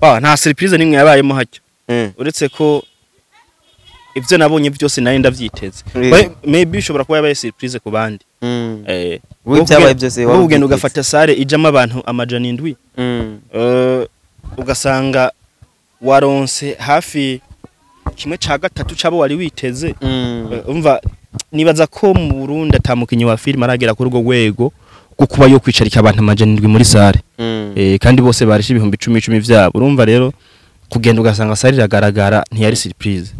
Nta surprise nimwe yabayemo hacyo, uretse ko ivyo nabonye byose nari ndavyiteze. Maybe bishobora kuba yabaye surprise ku bandi. Wowe byabaye byose wowe ugenda ugafata sare ijamo abantu 700, ugasanga waronse hafi 1/3 cabo wari witeze. Umva, nibaza ko mu Burundi atamukinyi wa film aragera kuri urwo rwego rwo kuba yo kwicarika abantu 700 muri sare, kandi bose barisha 10,000 vyabo. Urumva rero kugenda ugasanga sare iragaragara, ntiyari surprise.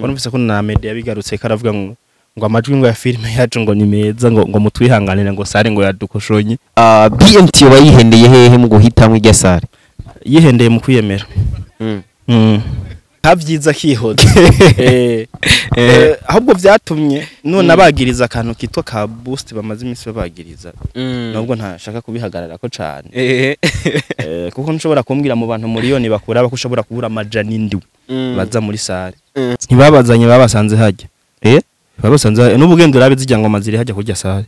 Urumvise ko na media bigarutse karavuga ngo amajwi ngo ya filime yacu ngo ni meza, ngo mutwihanganire, ngo sare ngo yadukoshonye. BMT yoba yihendeye hehe mu guhitamwo irya sare? Yihendeye mu kwiyemera. Havyiza kihoze. Ahubwo vyatumye none abagiriza akantu kitwa ka boost bamaze iminsi babagiriza, nubwo ntashaka kubihagarara ko cane, kuko nshobora kumbwira mu bantu miliyoni bakura ko ushobora kubura 700 baza muri sare. Ntibabazanye, babasanze hajya. Babasanze n'ubugendo urabe zijya ngoma ziri hajya kurya sare.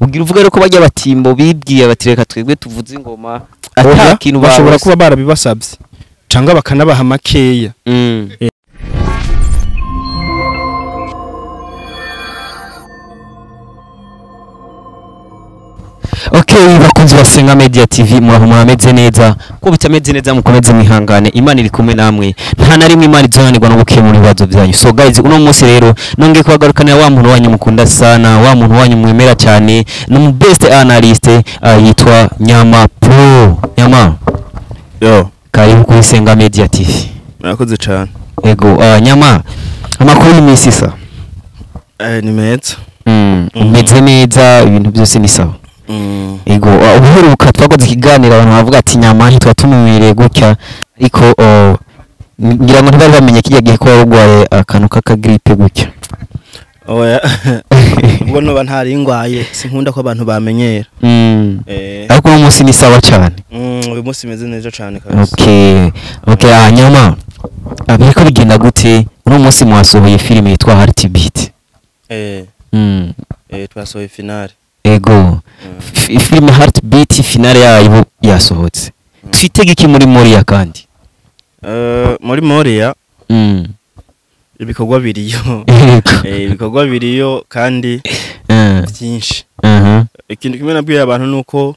Ugira uvuga rero ko bajya batimbo bibwiye batireka twebwe tuvuze ingoma ata kintu bashobora kuba barabibasabye canga bakanabaha makeya. Okay, bakunzi basenga Media TV, muraho murameze neza? Ko bitameze neza mukomeze mwihangane, Imana iri kumwe namwe, nta na rimwe Imana izonanirwa no gukemura ibibazo byanyu. So guys, uno munsi rero nongeye kubagarukanira wa muntu wanyu mukunda sana, wa muntu wanyu mwemera cyane, ni mu best analyst, yitwa Nyama Pro. Nyama, yo, karibu kuri Senga Media TV. Murakoze cyane. Ego, Nyama, amakuru y'imisi sa? Ni meza. Umeze neza, ibintu byose ni sawa. Ego, ubuheruka twakoze ikiganiro abantu bavuga ati Nyama ntitwatumiwire gutya, ariko ngira ngo ntibari bamenye kijya gihe ko warugwaye akantu k'akagripe gutya. Oya, ubwo noba ntari ngwaye, sinkunda ko abantu bamenyera. Ariko uno munsi ni sawa cyane. Uyu munsi meze neza cyane kabisa. Okay, Nyama, biriko bigenda gute? Uno munsi mwasohoye filime yitwa Heartbeat. Twasohoye finale. Ego, filime Heartbeat finale yayo yasohotse. Twitege iki muri Moria kandi? Muri Moria ibikorwa biriyo. Ibikorwa biriyo kandi byinshi. Ikintu kimwe nabwiye abantu nuko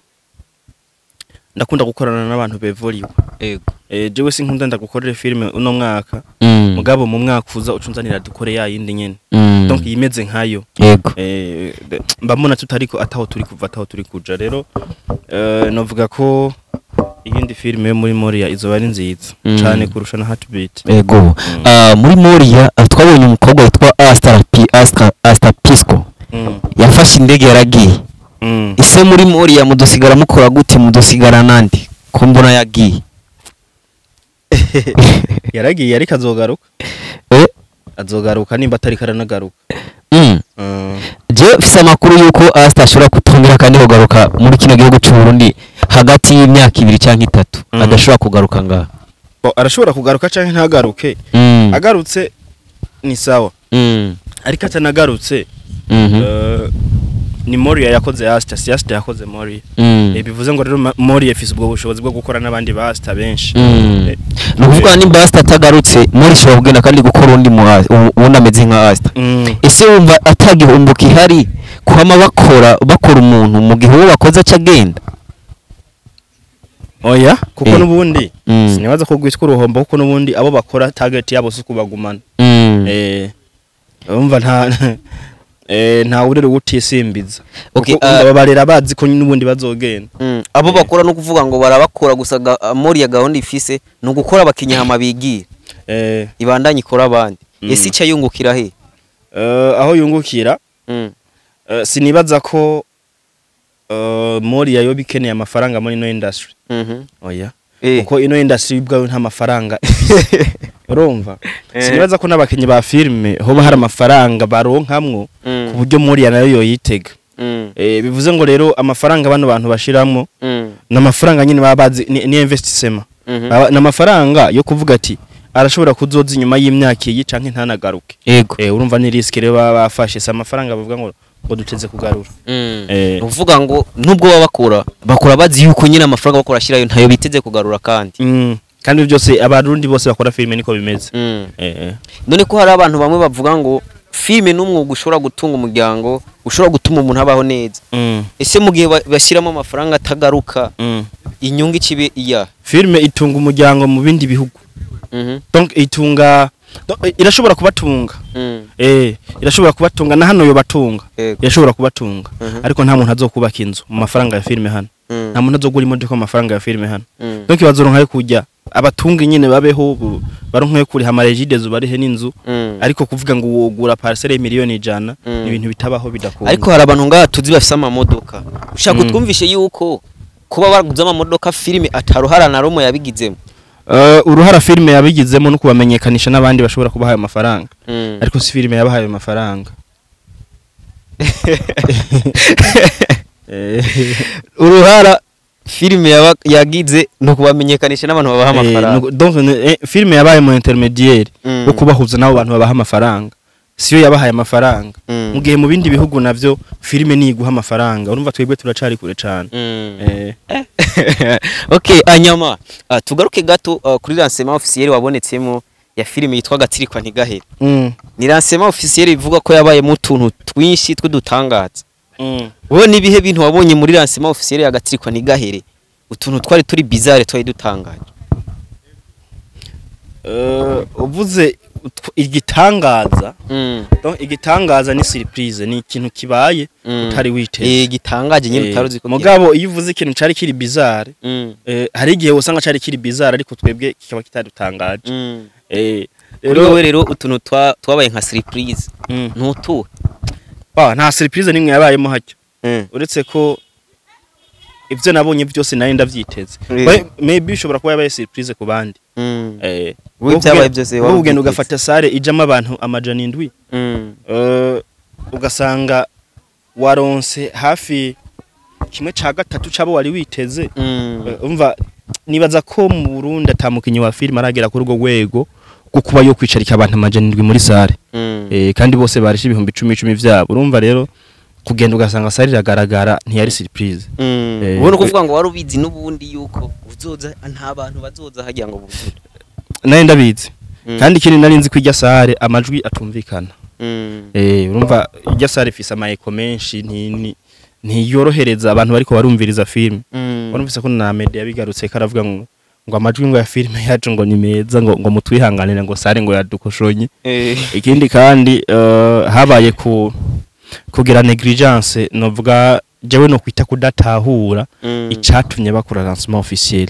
ndakunda gukorana n'abantu bevoliwe. Ego. Jewe sinkunda ndagukorera filime uno mwaka, mugabo mu mwaka uza ucunzanira dukore ya yindi nyene. Donc yimeze nkayo. Yego. Mbamona tutariko ataho turi kuva ataho turi kuja rero, novuga ko iyindi filime yo muri Moria izoba ari nziza cyane kurusha na Heartbeat. Ego. Muri Moria twabonye umukobwa witwa Asta Pisco. Yafashe indege yaragiye. Ese muri Moria mudusigara mukora gute, mudusigara nandi ko mbona yagiye? Yaragiye ariko azogaruka. Azogaruka nimba atari karanagaruka. Je mfise amakuru yuko Asta ashobora kutongera kandi kugaruka muri kino gihugu cy'u Burundi hagati y'imyaka 2 canke 3. Adashobora kugaruka ngaha. Arashobora kugaruka canke ntagaruke. Agarutse ni sawa. Ariko atanagarutse, ni Moria yakoze Asta, si Asta yakoze Moria. Bivuze ngo rero Moria ifise ubwo bushobozi bwo gukora n'abandi ba Asta benshi. Ni ukuvuga nimba Asta atagarutse, Moria ishobora kugenda kandi gukora undi undi ameze nka Asta. Ese wumva atagihombo kihari kwama bakora umuntu mu gihe uwo bakoze acagenda? Oya, kuko nubundi sinibaza ko gwitwa uruhombo, kuko nubundi abo bakora target yabo si kubagumana. Urumva nta urero utisimbiza. Okay, babarera bazi ko nubundi bazogenda. Abo bakora no kuvuga ngo barabakora gusa Moria gahunda ifise no gukora abakinyahama bigira. Ibandanye ikora abandi. Ese ica yungukira he? Aho yungukira, sinibaza ko Moria yo bikeneye amafaranga muri no industry. Oya. Kuko ino industry ubwayo nta mafaranga. Urumva? Sinibaza ko n'abakinyi ba filime hoba hari amafaranga baronkamwo ku buryo Moria nayo yoyitega. Bivuze ngo rero amafaranga bano bantu bashiramwo n'amafaranga nyine baba bazi ni investissement. N'amafaranga yo kuvuga ati arashobora kuzoza inyuma y'imyaka iyi canke ntanagaruke. Urumva ni risk rero baba bafashe, si amafaranga bavuga ngo ngo duteze kugarura. Uvuga ngo nubwo baba bakora bazi yuko nyine amafaranga bakora ashirayo ntayo biteze kugarura kandi. Kandi byose abarundi bose bakora filime niko bimeze. None ko hari abantu bamwe bavuga ngo filime n'umwuga ushobora gutunga umuryango, ushobora gutuma umuntu abaho neza. Ese mu gihe bashyiramo amafaranga atagaruka, inyungu ikibe iya? Filime itunga umuryango mu bindi bihugu. Donc itunga, irashobora kubatunga. Irashobora kubatunga na hano yo batunga. Irashobora kubatunga. Ariko nta muntu azokubaka inzu mu mafaranga ya filime hano. Nta muntu azogura imodoka mu mafaranga ya filime hano. Donc bazoronka yo kujya abatunga nyine babeho, baronka kuri hamaregidezo barihe n'inzu. Ariko kuvuga ngo wogura parcelle 100,000,000 ni ibintu bitabaho, bidakunda. Ariko hari abantu ngaha tuzi bafise amamodoka. Ushaka utwumvishe yuko kuba baraguze amamodoka filime ataruhara na rumwe yabigizemo? Uruhara filime yabigizemo no kubamenyekanisha n'abandi bashobora kubaha amafaranga. Ariko si filime yabahaye amafaranga. Uruhara filime yagize no kubamenyekanisha n'abantu babaha amafaranga. Donc filime yabaye mu intermediaire wo kubahuza nabo bantu babaha amafaranga. Siyo yabahaye amafaranga. Mu gihe mu bindi bihugu navyo filime ni iguha amafaranga. Urumva twebwe turacari kure cyane. Okay, anyama tugaruke gato kuri lancement officiel wabonetsemo ya filime yitwa Gatsirikwa Ntigahere. Ni lancement officiel ivuga ko yabaye mu tuntu twinshi tw'udutangaza. Wowe nibihe bintu wabonye muri lancement officiel ya Gatsirikwa Ntigahere, utuntu twari turi bizarre twari dutangaje? Uvuze igitangaza. Donc igitangaza ni surprise, ni ikintu kibaye utari witeze. Igitangaje nyine utaruzi ko. Mugabo iyo uvuze ikintu cari kiri bizarre, hari igihe usanga cari kiri bizarre ariko twebwe kikaba kitadutangaje. Rero rero utuntu twabaye nka surprise. Ntutuwe. Ba nta surprise nimwe yabayemo hacyo. Uretse ko ivyo nabonye byose nari ndavyiteze. Maybe ushobora kuba yabaye surprise ku bandi. Byabaye byose wowe ugenda ugafata sare ijamo abantu 700. Ugasanga waronse hafi 1/3 cabo wari witeze. Umva nibaza ko mu Burundi atamukinyi wa filime aragera kuri urwo rwego rwo kuba yo kwicarika abantu 700 muri sare. Kandi bose barisha 10,000 vyabo. Urumva rero kugenda ugasanga sare iragaragara ntiyari surprise. Ubona kuvuga ngo wari ubizi n'ubundi yuko uzoza nta bantu bazoza hagira ngo buzure. Naye ndabizi. Kandi ikindi nari nzi ko irya sare amajwi atumvikana. Urumva irya sare ifise ama echo menshi, ntiyorohereza abantu bariko barumviriza filime. Urumvise ko na media bigarutse karavuga ngo amajwi ngo ya filime yacu ngo ni meza, ngo mutwihanganire ngo sare ngo yadukoshonye. Ikindi kandi habaye ku kugira negligence, novuga jewe no kwita kudatahura icatumye bakora lancement officiel.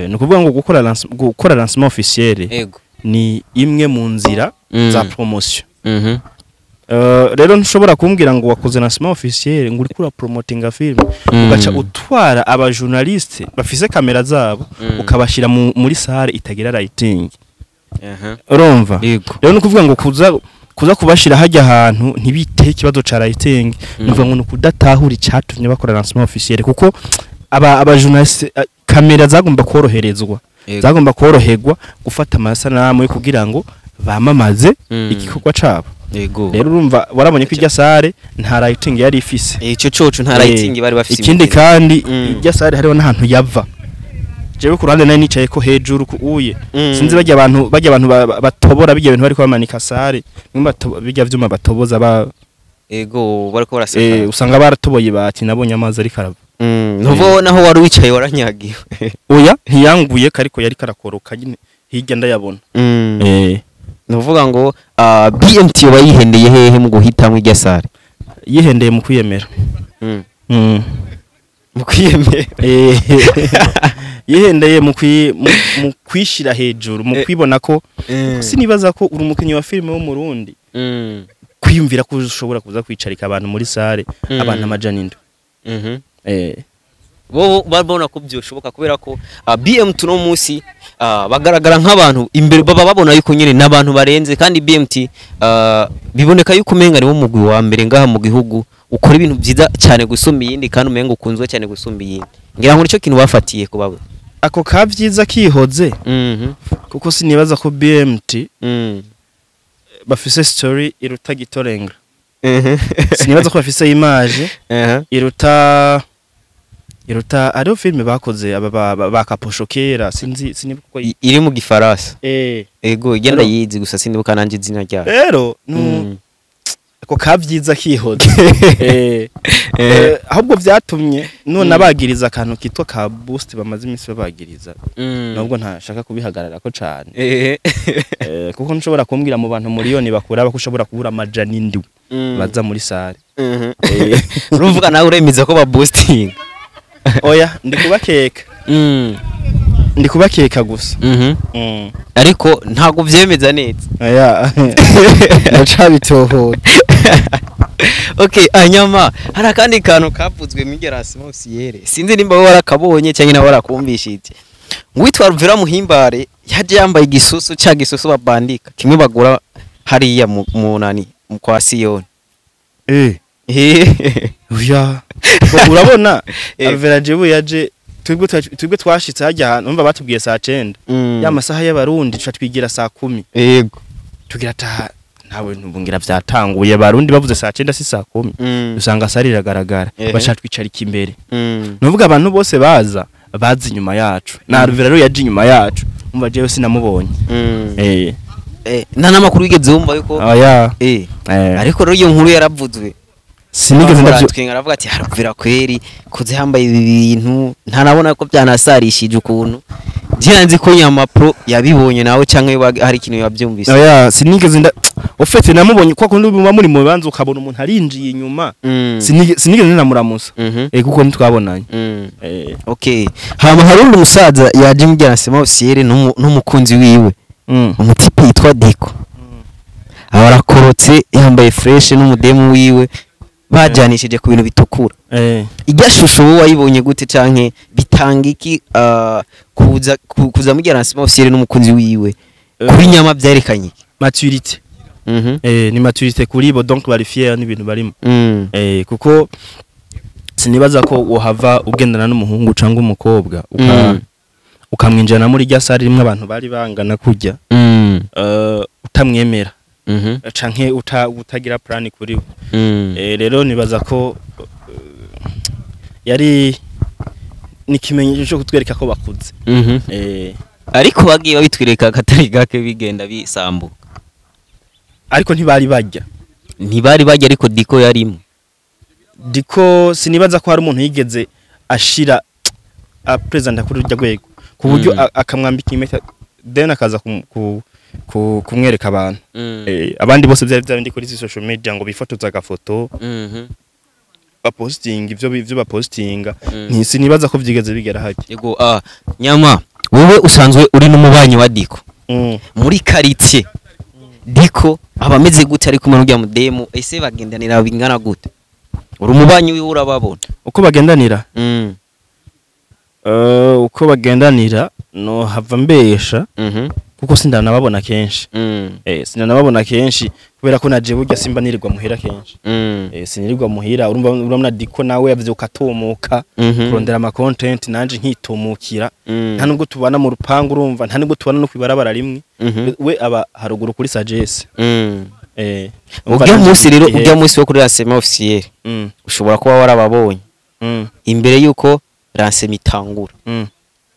No kuvuga ngo gukora lancement officiel ni imwe mu nzira za promotion. Rero ntushobora kumbwira ngo wakoze lancement officiel ngo uriko urapromotinga film, ugaca utwara aba journaliste bafise kamera zabo ukabashira muri salle itagira lighting. Urumva? Rero no kuvuga ngo kuza kubashira hajya ahantu ntibite ikibazo ca lighting, nuvuga ngo nukudatahura icatumye bakora lancement officiel, kuko aba journaliste kamera zagomba koroherezwa, zagomba koroherwa gufata amasanamu yo kugira ngo bamamaze igikorwa cabo. Rero urumva warabonye ko irya sare nta lighting yari ifise. Ico coco nta lighting bari bafise. Ikindi kandi irya sare hariho n'ahantu yava. Jewe ku ruhande nari nicaye ko hejuru ku uye. Sinzi bajya abantu batobora bijya bintu bariko bamanika sare, bijya vyuma batoboza ba ego bariko baraseka. Usanga baratoboye bati nabonye amazi ari karava. Nuvo naho wari wicaye waranyagiwe. Oya ntiyanguye kariko yari karakoroka nyine hirya ndayabona. Nuvuga ngo BMT bayihendeye hehe mu guhitamwe irya sare? Yihendeye mu kwiyemera. Mu kwiyemera. Yihendeye mu kwishira hejuru, mu kwibona ko sinibaza ko uri umukinyi wa filime wo Murundi. Kwiyumvira ko ushobora kuza kwicarika abantu muri sare abantu 700. Bo babona ko byoshoboka kubera ko BMT no munsi bagaragara nk'abantu imbere baba babona yuko nyine nabantu barenze, kandi BMT biboneka yuko umenga ni wo mugwi wa mbere ngaha mu gihugu ukora ibintu byiza cyane gusumba iyindi, kandi umenga ukunzwe cyane gusumba iyindi. Ngira ngo nico kintu bafatiye ko babo ako kavyiza kihoze. Kuko sinibaza ko BMT bafise story iruta gitorenga. Sinibaza ko bafise image iruta ariyo filme bakoze aba bakaposho kera, sinzi sinibuka ko iri mu gifaransa. Ego igenda yizi gusa sinibuka nanje izina ryayo. Rero ako kavyiza kihoze. Ahubwo vyatumye none abagiriza akantu kitwa ka boost bamaze iminsi babagiriza. Nubwo ntashaka kubihagarara ko cane. Kuko nshobora kumbwira mu bantu miliyoni bakura ko ushobora kubura 700 baza muri sare. Urumvuga nawe uremeza ko ba boosting. Oya ndikubakeka. Ndikubakeka gusa. Ariko ntago vyemeza neza. Oya. Ndacabitohora. Okay, anyama hari akandi kantu kavuzwe mu Erasmus officiel. Sinzi nimba warakabonye cyangwa nawe warakumvishije. Ngwitwa Ruvera Muhimbare yaje yambaye igisusu cya gisusu babandika kimwe bagura hariya mu nani mu kwa Siyoni. Oya. Urabona Alvera jewe yaje twebwe twashitse hajya ahantu umva batubwiye saa 9 ya masaha y'abarundi tuca twigira saa 10. Yego. Tugira ta nawe ntubungira vyatanguye barundi bavuze saa 9 si saa 10 usanga sari iragaragara baca twicarika imbere. Nuvuga abantu bose baza inyuma yacu na Alvera rero yaje inyuma yacu umva jewe sinamubonye. Nta namakuru wigeze wumva yuko oya. Ariko rero iyo nkuru yaravuzwe sinigeze ndavyo twinga aravuga ati Alvera kweri kuze hambaye ibi bintu ntanabona ko byanasarishije ukuntu. Nzi ko Nyama Pro yabibonye nawe canke hari ikintu yabyumvise. Oya sinigeze nda ofete namubonye kwa kundi muba muri mu banzo ukabona umuntu arinjiye inyuma. Sinigeze namuramusa. Kuko ntitwabonanye. Okay. Hama hari undi musaza yaje mu Erasmus officiel n'umukunzi wiwe. Umutipe yitwa Diko. Abarakorotse yambaye fresh n'umudemu wiwe bajanishije ku bintu bitukura. Irya shusho wowe wayibonye gute canke bitanga iki kuza mu Erasmus officiel n'umukunzi wiwe kuri Nyama byerekanye iki? Maturité. Ni maturité kuri bo donc bari fier n'ibintu barimo. Kuko sinibaza ko wohava ugendana n'umuhungu cyangwa umukobwa ukamwinjana muri rya sare rimwe abantu bari bangana kujya utamwemera canke utagira plan kuri we. Rero nibaza ko yari nikimenyesho cyo kutwereka ko bakuze. Ariko bagiye babitwereka katari gake bigenda bisambuka. Ariko ntibari bajya. Ntibari bajya ariko Diko yarimo. Diko sinibaza ko hari umuntu yigeze ashira a present kuri rya gwego ku buryo akamwambika impeta then akaza kumwereka abantu. Abandi bose byari byabindi kuri social media ngo bifotoza agafoto baposting ivyo bapostinga. Sinibaza ko byigeze bigera hajya. Yego. Nyama wewe usanzwe uri n'umubanyi wa Diko muri quartier. Diko abameze gute ariko umuntu ujya mudemu ese bagendanira bingana gute? Uri umubanyi wiwe urababona uko bagendanira? Uko bagendanira no hava mbesha kuko sindanababona kenshi. Sindanababona kenshi kubera ko naje burya simba nirirwa muhira kenshi. Sinirirwa muhira urumva urabona Diko nawe yavyuka atumuka kurondera ama content nanje nkitumukira. Nta nubwo tubana mu rupangu urumva nta nubwo tubana no kwibarabara rimwe. We aba haruguru kuri Sagesse. Ujya munsi rero ujya munsi wo kuri Lancement officiel ushobora kuba warababonye imbere yuko Lancement itangura.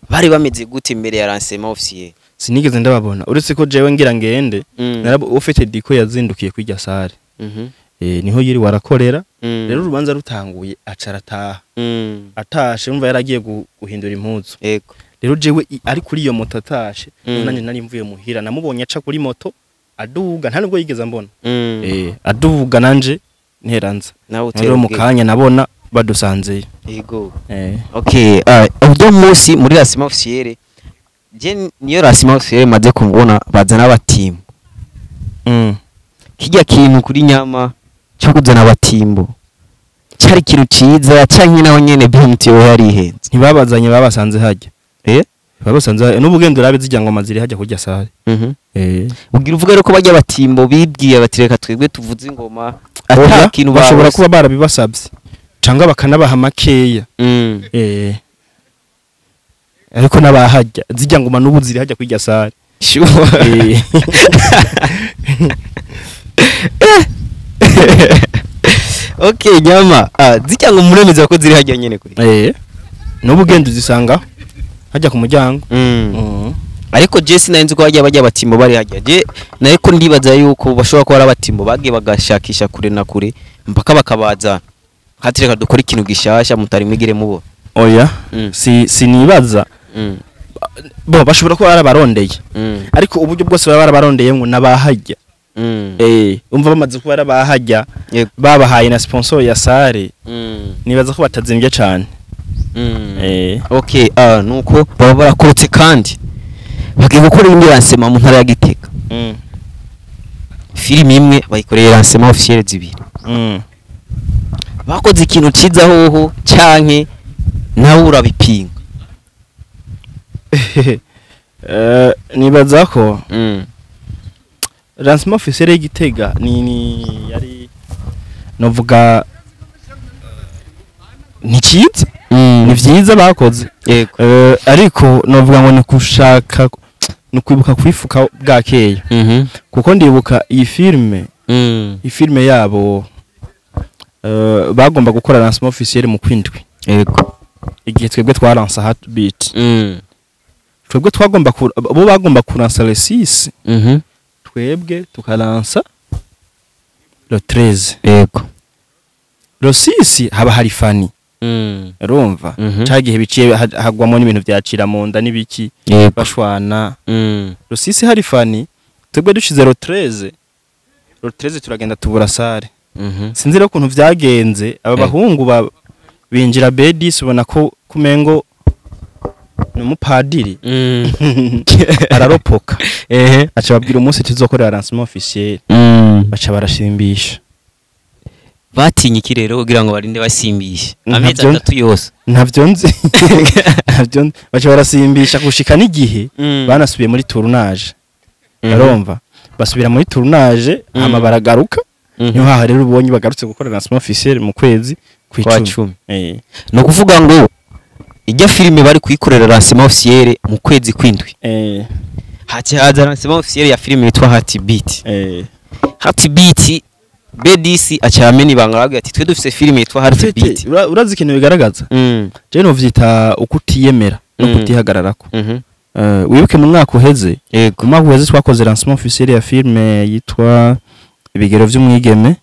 Bari bameze gute imbere ya Lancement officiel? Sinigeze ndababona uretse ko jewe ngira ngende narabo ufite Diko yazindukiye kwijya sare. Niho yiri warakorera. Rero urubanza rutanguye acarataha. Atashe umva yaragiye guhindura impuzu. Yego. Rero jewe ari kuri iyo moto atashe nanje nari mvuye muhira namubonye aca kuri moto aduga nta nubwo yigeze mbona. Aduga nanje nteranza. Rero mu kanya nabona badusanzeyo. Yego. Okay, ubwo munsi muri Lancement officiel je niyo Lancement officiel maze kubona bazana abatimbo. Kijya kintu kuri Nyama cyo kuzana abatimbo cyari kintu ciza canke naho nyene BMT yari ihenze. Ntibabazanye babasanze hajya. Babasanze n'ubugendo rabe zijya ngoma ziri hajya kujya sare. Ugira uvuga rero ko bajya abatimbo bibwiye batireka twebwe tuvuze ingoma ata kintu bashobora kuba barabibasabye canga bakanabaha makeya. Ariko nabahajya zijya ngoma n'ubu ziri hajya kujya sare. Sure. Okay, nyama zijya ngo muremeza ko ziri hajya nyene kuri. N'ubu ugenda uzisanga hajya ku muryango. Ariko je sinari ko hajya bajya batimbo bari hajya. Je nariko ndibaza yuko bashobora kuba ari abatimbo bagiye bagashakisha kure na kure mpaka bakabaza. Hatireka dukora ikintu gishasha mutari mwigire mubo. Oya, sinibaza. Bo bashobora kuba barabarondeye. Ariko uburyo bwose baba barabarondeye ngo nabahajya. Umva bamaze kuba barabahajya babahaye na sponsor ya sare. Nibaza ko batazimbye cyane. Okay, nuko baba barakorotse kandi bagiye gukora indi lancement mu ntara ya Gitega. Filime imwe bayikoreye lancement officiel zibiri. Bakoze ikintu ciza hoho canke nawe urabipinga. Nibaza ko lancement officiel y'Igitega ni yari novuga ni cyiza, ni vyiza bakoze. Ariko novuga ngo ni kushaka ni kwibuka kwifuka bwakeye. Kuko ndibuka iyi filme, iyi filme yabo bagomba gukora lancement officiel mu kwindwi. Yego. Igihe twebwe twaransa Heartbeat. Twebwe twagomba bo bagomba kuransa le 6. Twebwe tukaransa le 13. Yego. Le 6 haba hari fani. Urumva? Cagihe biciye hagwamo n'ibintu byacira mu nda n'ibiki bashwana. Le 6 hari fani, twebwe dushize le 13. Le 13 turagenda tubura sare. Sinzi rero ukuntu vyagenze aba bahungu binjira B10 ubona ko kumengo numupadiri araropoka. Aca babwira umunsi tuzokorera lancement officiel. Baca barashimbisha. Batinye iki rero kugira ngo barinde basimbisha amezi atatu yose? Ntavyo nzi. Ntavyo nzi. Baca barasimbisha gushika n'igihe banasubiye muri tournage. Urumva? Basubira muri tournage hama baragaruka. Niho haha rero ubonye bagarutse gukora lancement officiel mu kwezi kwa 10. No kuvuga ngo ijya filime bari kuyikorera lancement officiel mu kwezi kwindwi. Haci haza lancement officiel ya filime yitwa Heartbeat. Heartbeat BDC acameni bangaraga ati twe dufise filime yitwa Heartbeat. Urazi ikintu bigaragaza? Je no vyita ukutiyemera no kutihagararako. Wibuke mu mwaka uheze. Mu mwaka uheze twakoze lancement officiel ya filime yitwa Ibigero vy'umwigeme.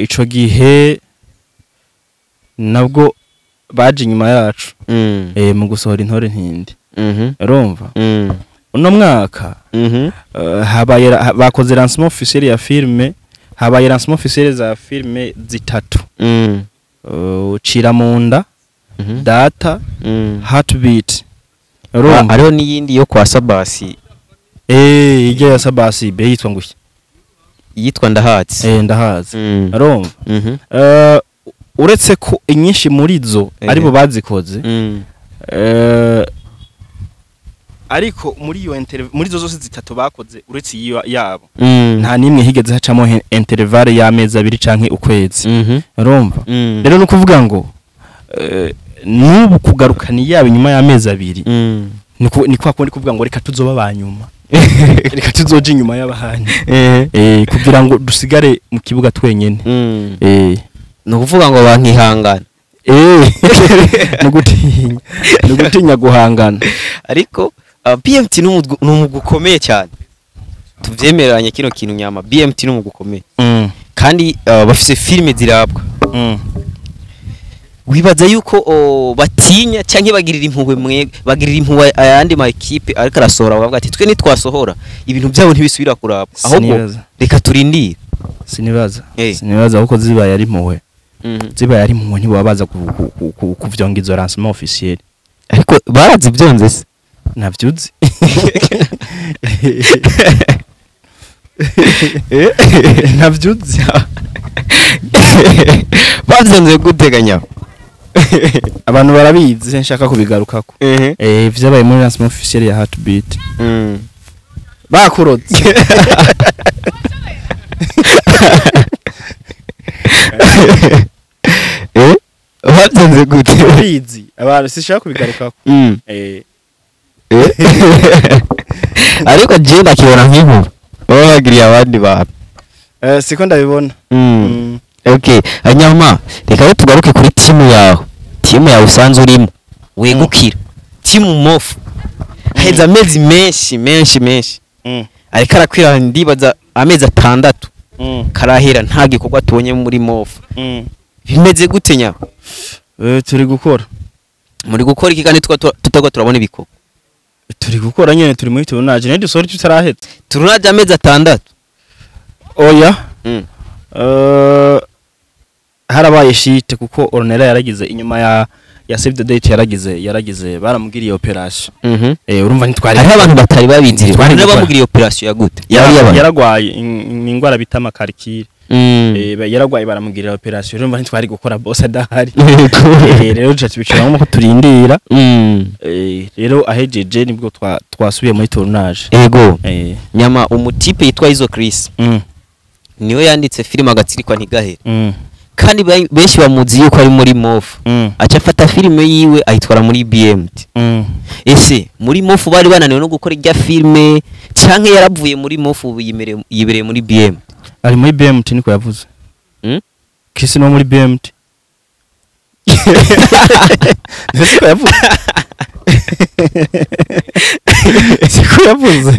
Ico gihe nabwo baje inyuma yacu mu gusohora intore ntindi. Urumva? Uno mwaka habaye bakoze lancement officiel ya filme, habaye lancement officiel za filme zitatu. Cira munda, Data, Heartbeat. Urumva? Hariho n'iyindi yo kwa Sabasi. Ijya ya Sabasi be yitwa ngushya. Yitwa Ndahazi. Ndahazi. Urumva? Uretse ko inyinshi muri zo aribo bazikoze. Ariko muri iyo muri zo zose zitatu bakoze uretse iyo yabo nta nimwe higeze hacamo intervalle y'amezi abiri canke ukwezi. Urumva? Rero no kuvuga ngo nubu kugarukana yabo inyuma y'amezi abiri ni kwa kundi kuvuga ngo reka tuzoba banyuma. Reka tuzoje inyuma y'abahanye. Kugira ngo dusigare mu kibuga twenyene. No kuvuga ngo bankihangana. No gutinya guhangana. Ariko BMT n'umugwi ukomeye cyane. Tuvyemereranye kino kintu nyama. BMT n'umugwi ukomeye. Kandi bafise filime zirabwa. Wibaza yuko batinya canke bagirira impuhwe mwe bagirira impuhwe ayandi ma equipe ariko arasohora bavuga ati twe nitwasohora ibintu byabo ntibisubira kurabwa ahubwo reka turindire. Sinibaza. Sinibaza kuko zibaye ari impuhwe. Zibaye ari impuhwe ntibaba baza kuvyonga izo lancement officiel. Ariko barazivyonze se? Navyuzi. Navyuzi. Bavyonze guteganya. Abantu barabizi nshaka kubigarukako. Vyabaye muri lancement officiel ya Heartbeat. Bakurotse. Bavyonze gute? Bizi. Abantu sishaka kubigarukako. Ariko je ndakibona nk'inkuru baba bagiriye abandi bantu. Siko ndabibona. Okay, hanyuma reka rero tugaruke kuri timu yawe. Timu yawe usanzwe urimo wegukira. Timu Mofu. Heza amezi menshi menshi menshi. Ariko arakwira ndibaza amezi 6. Karahera nta gikorwa tubonye muri Mofu. Bimeze gute nya? Turi gukora. Muri gukora iki kandi tutagwa turabona ibikorwa? Turi gukora nyene, turi muri tournage. Ne dusori tutarahetse. Tournage amezi 6. Oya. Harabaye shite kuko Ornella yaragize inyuma ya Save the Date yaragize baramugiriye operation. Urumva ntitwari hari abantu batari babinzira. Bamugiriye operation ya gute? Yaragwaye ingwara bita makarikire. Yaragwaye baramugirira operation. Urumva ntitwari gukora boss adahari. Rero duca tubiciramo ko turindira. Rero ahejeje nibwo twasubiye muri tournage. Ego. Nyama umutipe yitwa Izo Chris. Niwe yanditse filime Agatsirikwa Ntigahera. Kandi benshi bamuzi yuko ari muri Mofu. Aca afata filime yiwe ayitwara muri BMT. Ese muri Mofu bari bananiwe no gukora irya filime canke yaravuye muri Mofu yibereye muri BMT? Ari muri BMT niko yavuze. Chris no muri BMT. Niko yavuze. Siko yavuze.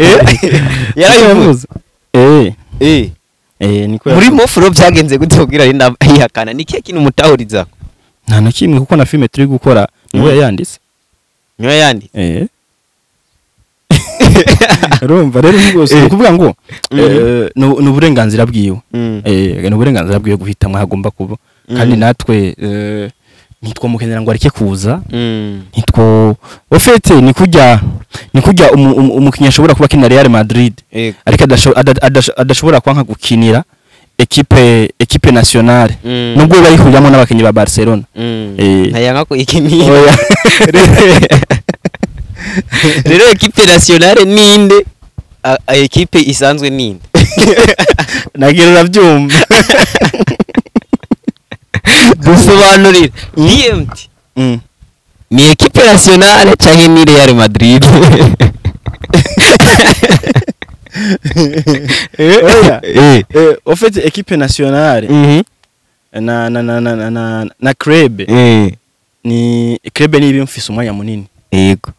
Yarabivuze. Niko muri Mofu ro byagenze gute kugira rinda yihakana? Ni kihe kintu mutahuriza? Nta na kimwe kuko na filime turi gukora niwe yayanditse. Niwe yanditse. Urumva rero rwose kuvuga ngo ni uburenganzira bwiwe. Ni uburenganzira bwiwe guhitamwe hagomba kuba. Kandi natwe ntitwomukenera ngo areke kuza. Nitwo ofete ni kujya umukinnyi ashobora kuba akina Real Madrid ariko adashobora kwanka gukinira equipe nationale nubwo bayihuriyamo n'abakinyi ba Barcelona. Ntayanga ko ikinira. Rero equipe nationale ninde? Equipe isanzwe ninde? Nagira urabyumva. Dusobanurira BMT ni equipe nationale canke ni Real Madrid? Oya. En fait equipe nationale na na na na na na club ni club ni ibimfise umwanya munini. Yego.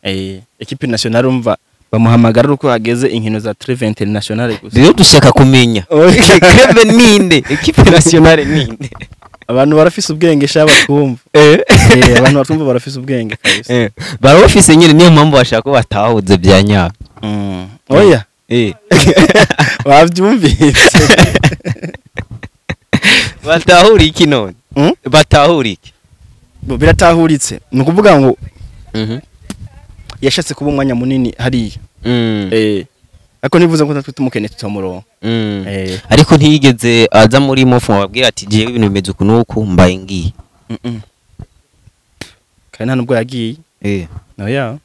Equipe nationale umva bamuhamagara uko hageze inkino za trêve internationale gusa. Rero dushaka kumenya club ninde, equipe nationale ninde? Abantu barafise ubwenge sha batwumva. Abantu batwumva barafise ubwenge kabisa. Barafise nyine niyo mpamvu bashaka ko batahuze bya nyaka. Oya. Bavyumvise. Batahura iki none? Batahura iki? Bo biratahuritse. Ni ukuvuga ngo yashatse kuba umwanya munini hariya. Ariko nivuze ko natwe tumukene tutamuronka. Ariko ntiyigeze aza muri Mofu wabwira ati jewe ibintu bimeze uku nuku mbaye ngiye. Kandi nta nubwo yagiye. Oya.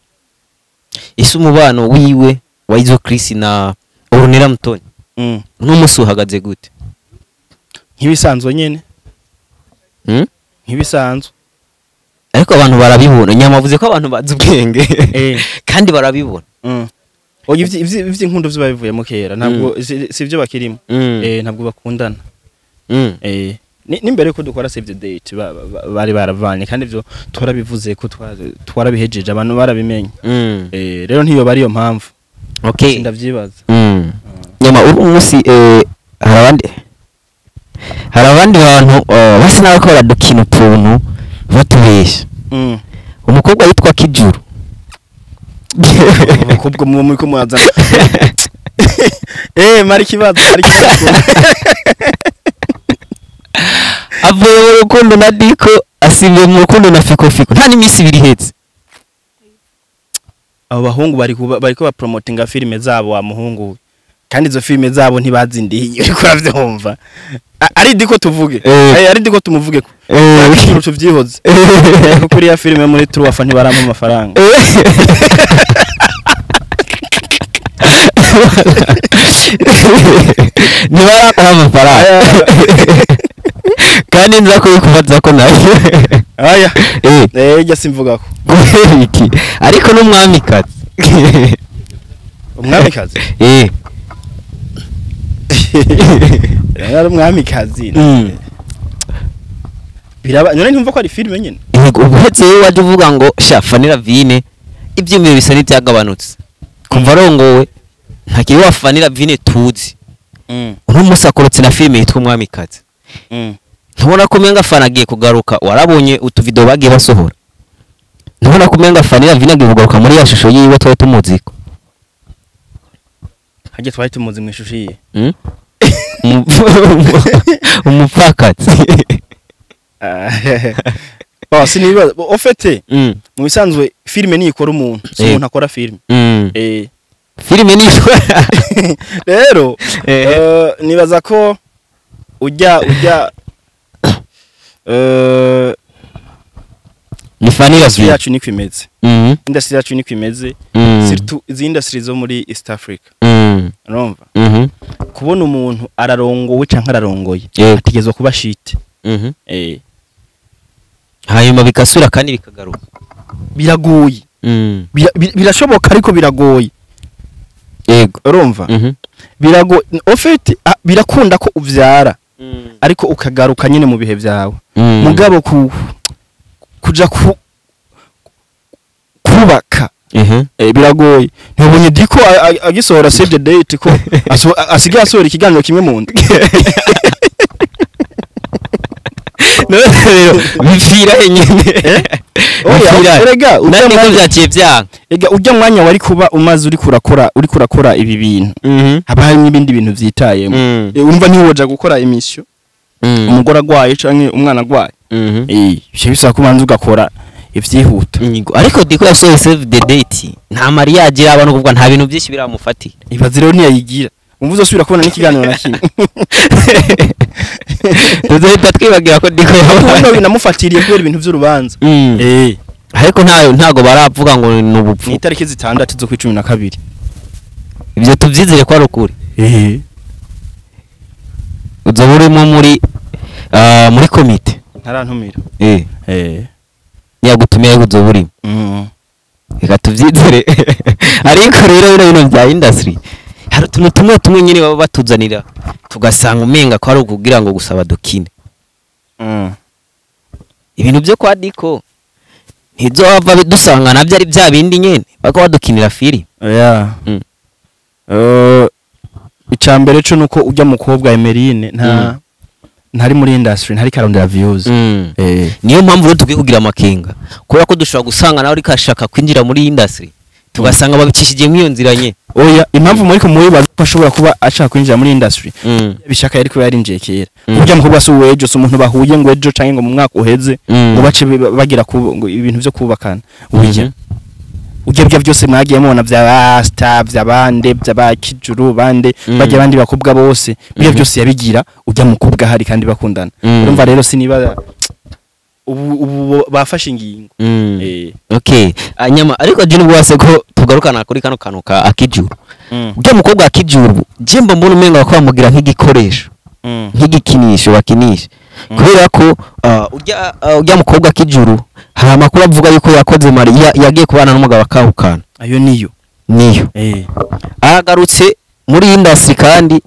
Ese umubano wiwe wa Izo Chris na Ornella Mutoni n'umunsi uhagaze gute? Nkibisanzwe nyene. Nkibisanzwe. Ariko abantu barabibona. Nyama avuze ko abantu bazi ubwenge. Kandi barabibona. Oya ivyo inkundo vyo babivuyemo kera ntabwo si byo bakirimo. Ntabwo bakundana. Nimbere ko dukora Save the Date bari baravanye kandi ivyo twarabivuze ko twarabihejeje abantu barabimenye. Rero ntiyo bari yo mpamvu. Okay. Ndavyibaza. Nyama uri umunsi hari abandi bantu basa n'abakora dukina utuntu batubesha. Umukobwa yitwa Kijuru. Umukobwa muba muri ko mwazana. Mari kibazo, mari kibazo. Avuye mu rukundo na Diko asimbiye mu rukundo na Fiko Fiko. Nta n'imisi ibiri ihetse. Abo bahungu bariko bapromotinga filime zabo wa muhungu. Kandi izo filime zabo ntibazindiye uriko uravyumva. Ari Diko tuvuge. Ari Diko tumuvuge ko. Ikintu tuvyihoze. Kuko kuri ya filime muri Truwafa ntibarampa amafaranga. Ntibarampa amafaranga. Kandi nza kubikubaza ko nawe. Aya. Ejya simvuga ko. Iki. Ariko n'umwamikazi. Umwamikazi? Ari umwamikazi. Biraba none ntumva ko ari filime nyene. Yego, ubuhetse wowe waje uvuga ngo sha Fanny Lavine ibyumviro bisa n'ibyagabanutse. Kumva arongowe ntakiri wa Fanny Lavine tuzi. Uno munsi akorotse na filime yitwa Umwamikazi. Ntubona ko umenga Fanny agiye kugaruka, warabonye utuvideo bagiye basohora. Ntubona ko umenga Fanny Lavine agiye kugaruka muri ya shusho yiwe twari tumuziko. Hajye twari tumuzi mu ishusho yiye. Umupfakazi. Ba siniba ofete mu bisanzwe filime ni ikora umuntu, si umuntu akora filime. Filime ni ikora. Rero nibaza ko ujya ni Fanny Lavine yacu niko imeze. Industry yacu niko imeze. Surtout izi industry zo muri East Africa. Urumva? Kubona umuntu ararongowe canke ararongoye ategezwa kuba shite. Hanyuma bikasura kandi bikagaruka. Biragoye. Birashoboka ariko biragoye. Yego. Urumva? Biragoye. Ofete birakunda ko uvyara ariko ukagaruka nyine mu bihe byawe. Mugabo kuja kubaka biragoye. Ntubonye diko agisohora save the date ko asigaye asohora ikiganiro kimwe mu ndwi. None rero bipfira henyene. Oya erega niko byaciye byanga. Ega ujya mwanya wari kuba umaze uri kurakora ibi bintu. Haba hari n'ibindi bintu vyitayemo. Urumva ntiwoja gukora emission. Umugore agwaye canke umwana agwaye. Ivyo bisaba kubanza ugakora ivyihuta. Ariko diko yasohoye save the date. Nta mariage iraba no kuvuga nta bintu byinshi biramufatira. Ibaze rero ntiyayigira. Umva uzosubira kubona n'ikiganiro na kimwe. Tuzohita twibagira ko diko yabaye binamufatiriye kubera ibintu vy'urubanza. Ariko ntago baravuga ngo ni ubupfu. Ni itariki 6 zo 12. Ibyo tuvyizere ko ari ukuri. Uzoba urimo muri muri komite. Ntarantumira. Yagutumiye uzoba urimo. Reka tuvyizere. Ariko rero bino bya industry hari utuntu tumwe tumwe nyine baba batuzanira tugasanga umenga ko ari ukugira ngo gusaba dukine. Ibintu byo kwa Diko ntizohava dusanga nabyo ari bya bindi nyene bako badukinira fili. Icambere cyo nuko ujya mukobwa Emeline ntari muri industry, ntari karondera views. Niyo mpamvu rero tukwiye kugira amakenga kubera ko dushobora gusanga nawe ariko ashaka kwinjira muri industry tugasanga babicishije mu iyo nzira nye. Oya impamvu muri kumubibaza ko ashobora kuba ashaka kwinjira muri industry bishaka yari kuba yarinjiye kera. Ujya mukobwa si uwejo, si umuntu bahuye ngo ejo canke ngo mu mwaka uheze ngo bace bagira ibintu byo kubakana. Ujya ujya byose mwagiye mubona bya star bya bande bya kijuru bande bajya abandi bakobwa bose byo byose yabigira ujya mukobwa hari kandi bakundana. Urumva rero siniba ubu bafashe ingingo. Okay. Anyama ariko je nubwo ko tugarukana kuri kano kantu ka Akijuru. Ujya mukobwa Akijuru je mba mbona umenga ko bamugira nk'igikoresho. Nk'igikinisho bakinisha. Kubera ko ujya mukobwa Akijuru hari amakuru avuga yuko yakoze Maria yagiye kubana n'umugabo akahukana. Ayo niyo. Agarutse muri industry kandi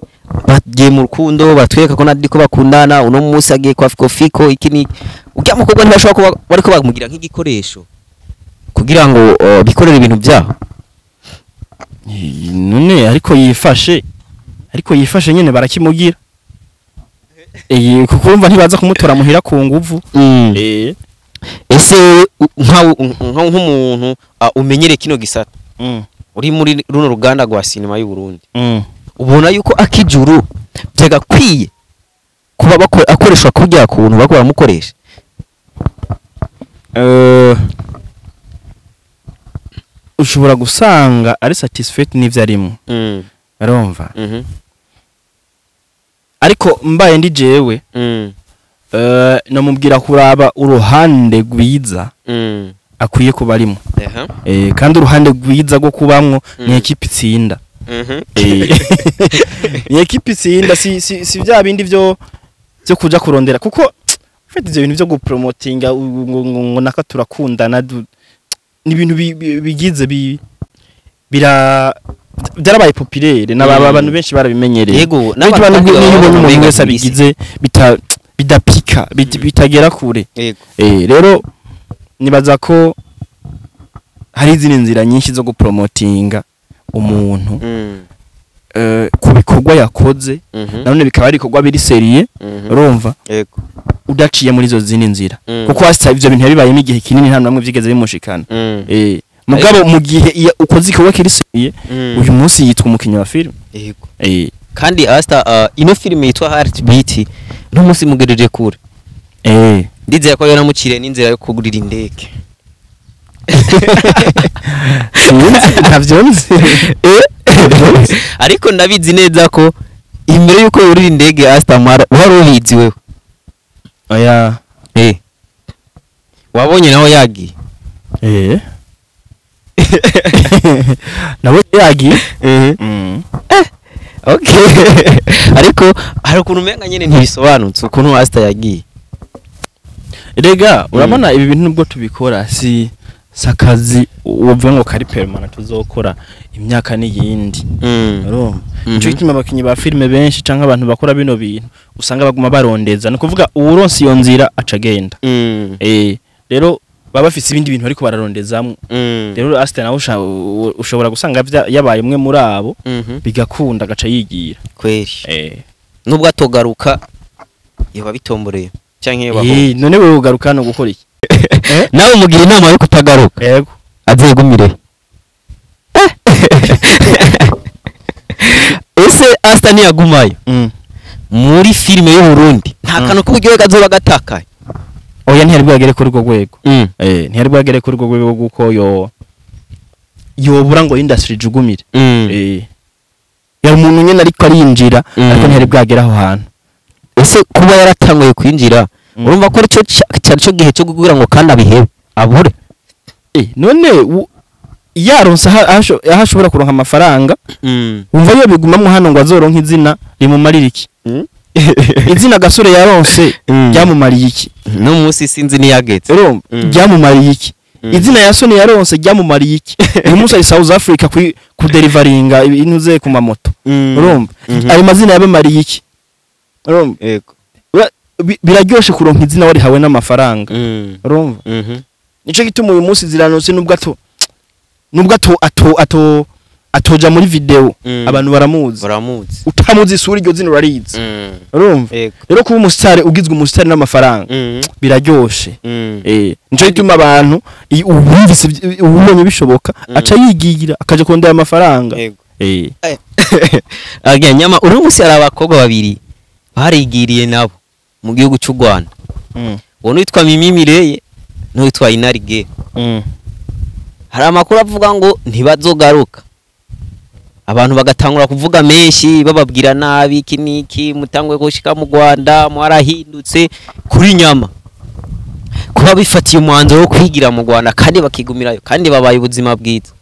bagiye mu rukundo batwereka ko na Diko bakundana uno munsi agiye kwa Fiko Fiko iki ni ujya mukobwa ntibashobora kuba bariko bamugira nk'igikoresho kugira ngo bikorere ibintu byabo. None ariko yifashe nyene barakimugira. Kuko urumva ntibaza kumutora muhira ku nguvu. Ese nk'umuntu umenyere kino gisata uri muri runo ruganda rwa sinema y'u Burundi ubona yuko Akijuru byagakwiye kuba akoreshwa kurya kuntu bako baramukoresha? Ushobora gusanga ari satisfied n'ivyo arimo. Urumva? Ariko mbaye ndi jewe namubwira kuraba uruhande rwiza akwiye kuba arimo. Kandi uruhande rwiza rwo kubamwo ni ekipe itsinda. Ni ekipe itsinda si bya bindi byo kuja kurondera kuko ufite ivyo bintu byo gupromotinga ngo naka turakundana ni ibintu bigize bira Byarabaye populaire n'aba abantu benshi barabimenyereye. Yego, n'abantu n'abantu niyo ubonye umuntu wese abigize bidapika, bitagera kure. Yego. Rero nibaza ko hari izindi nzira nyinshi zo gupromotinga umuntu ku bikorwa yakoze, nanone bikaba ari ibikorwa biri sérieux, urumva, Yego. udaciye muri izo zindi nzira, kuko hasa ivyo bintu yabibayemo igihe kinini, nta namwe vyigeze bimushikana. Mugabo mu gihe iyo ukoze igikorwa kiri sérieux, uyu munsi yitwa umukinnyi wa film. Yego. Kandi Asta, ino filime yitwa Heartbeat n'umunsi mugereje kure. Ndizera ko yaramuciriye n'inzira yo kugurira indege. Sinzi, ntavyo nzi. Ariko ndabizi neza ko imbere yuko yurira indege, Asta Mara, wari ubizi wewe. Oya. Wabonye naho yagiye. Nawe yagiye. Okay, ariko hari ukuntu umenga nyene ntibisobanutse ukuntu Asta yagiye. Rega urabona, ibi bintu nubwo tubikora, si sakazi uvuga ngo kari permanent tuzokora imyaka n'iyindi, urumva? Nico gituma abakinyi ba filime benshi canke abantu bakora bino bintu usanga baguma barondeza, ni ukuvuga uwuronse iyo nzira aca agenda. Rero baba bafise ibindi bintu ariko bararondezamwo. Rero Asta nawe ushobora gusanga yabaye umwe muri abo, bigakunda agaca yigira. Kweri. Nubwo atogaruka, yoba bitomboreye canke yoba None wewe ugaruka hano gukora iki? Nawe umugira inama yo kutagaruka? Yego. Azegumire. Ese Asta ntiyagumayo muri filime y'u Burundi, nta kantu k'uburyohe kazoba gatakaye? Oya, ntiyari bwagere kuri urwo rwego. Ntiyari bwagere kuri urwo rwego kuko yo yobura ngo industry ijugumire. Yari umuntu nyene ariko arinjira, ariko ntiyari bwagere aho hantu. Ese kuba yaratanguye kwinjira, urumva ko aricyo cyari cyo gihe cyo kugira ngo kandi abihebe abure? None yaronse aho ashobora kuronka amafaranga, wumva yo bigumamwo hano ngo azoronke izina rimumarira iki? Izina Gasore yaronse ryamumariye iki? No munsi sinzi niyageze. Urumva? Ryamumariye iki? Izina ya Sony yaronse ryamumariye iki? Uyu munsi ari South Africa kuderivaringa ibintu ze ku mamoto, urumva? Ayo mazina yabamariye iki? Urumva? Yego. Biraryoshe kuronka izina warihawe n'amafaranga, urumva? Nico gituma uyu munsi ziranose, nubwo ato ato ato atoja muri video, abantu baramuzi. Baramuzi. Utamuzi isura, iryo zina urarizi, urumva? Yego. Rero kuba umusitari, ugizwe umusitari n'amafaranga, biraryoshe. Nico gituma abantu uwumvise ubonye bishoboka aca yigira akaja kurondera amafaranga. Yego. Again, nyama uno munsi hari abakobwa babiri barigiriye nabo mu gihugu cy'u Rwanda. Uwo witwa Mimi Mireye n'uwitwa Inarige. Hari amakuru avuga ngo ntibazogaruka, abantu bagatangura kuvuga menshi, bababwira nabi, iki niki, mutangwe gushika mu Rwanda mwarahindutse. Kuri nyama, kuba bifatiye umwanzuro wo kwigira mu Rwanda kandi bakigumirayo kandi babaye ubuzima bwiza,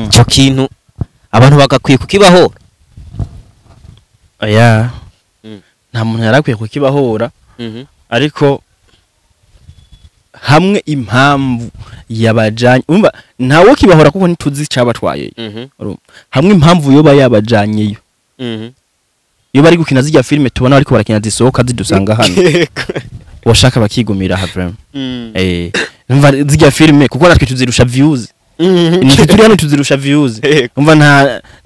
icyo kintu abantu bagakwiye kukibahora? Oya, nta muntu yarakwiye kukibahora, ariko hamwe impamvu yabajanye, umva, ntawe kibahora kuko ntituzi icabatwaye. Urumva, hamwe impamvu yoba yabajanyeyo, iyo bari gukina zirya filime tubona bariko barakina zisohoka zidusanga hano, washaka bakigumira aha vraiment. Umva, zirya filime kuko natwe tuzirusha views, nitwe turi hano tuzirusha views. Umva,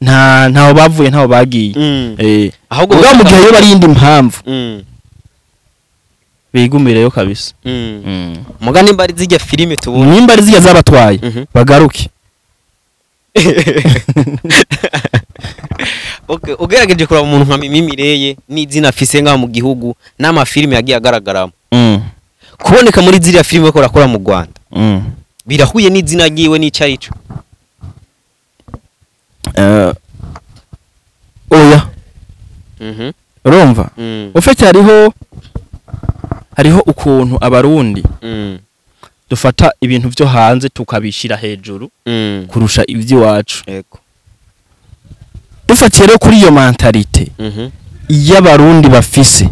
nta ntaho bavuye, ntaho bagiye. Ahubwo ubwo mu gihe yo bari iyindi mpamvu, bigumireyo kabisa. Muga nimba ari zirya filime tubona, nimba ari zirya zabatwaye, bagaruke. Okay, ugerageje kuraba umuntu nka Mimi Mireye n'izina afise ngaha mu gihugu n'amafilime yagiye agaragaramo, kuboneka muri ziriya filime bariko barakora mu Rwanda, birahuye n'izina ryiwe n'ico arico? Oya. Urumva, ufite hariho ukuntu Abarundi dufata ibintu vyo hanze tukabishira hejuru kurusha ivy'iwacu. Dufatiye rero kuri iyo mentalité y'Abarundi bafise,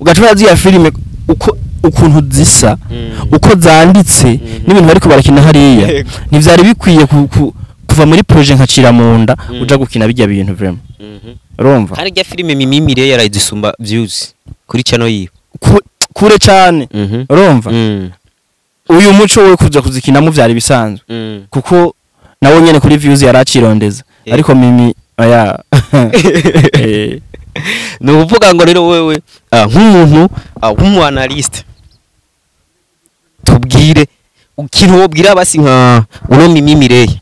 ugaca ziriya filime uko ukuntu zisa, uko zanditse, n'ibintu bariko barakina hariya, ntivyari bikwiye ku, ku, Kuva muri projet nkacira mu nda uja gukina bijya bintu vraiment. Urumva? Kandi rya filime Mimi Mireille yarayizisumba views kuri channel yiwe. Kure cyane. Urumva? Uyu muco we kuza kuzikinamo vyari bisanzwe, kuko nawe nyene kuri views yaracirondeza. Ariko Mimi aya. Ni ukuvuga ngo rero wewe, nk'umuntu, nk'umu analyste, tubwire ikintu wobwira basi nka uno Mimi Mireille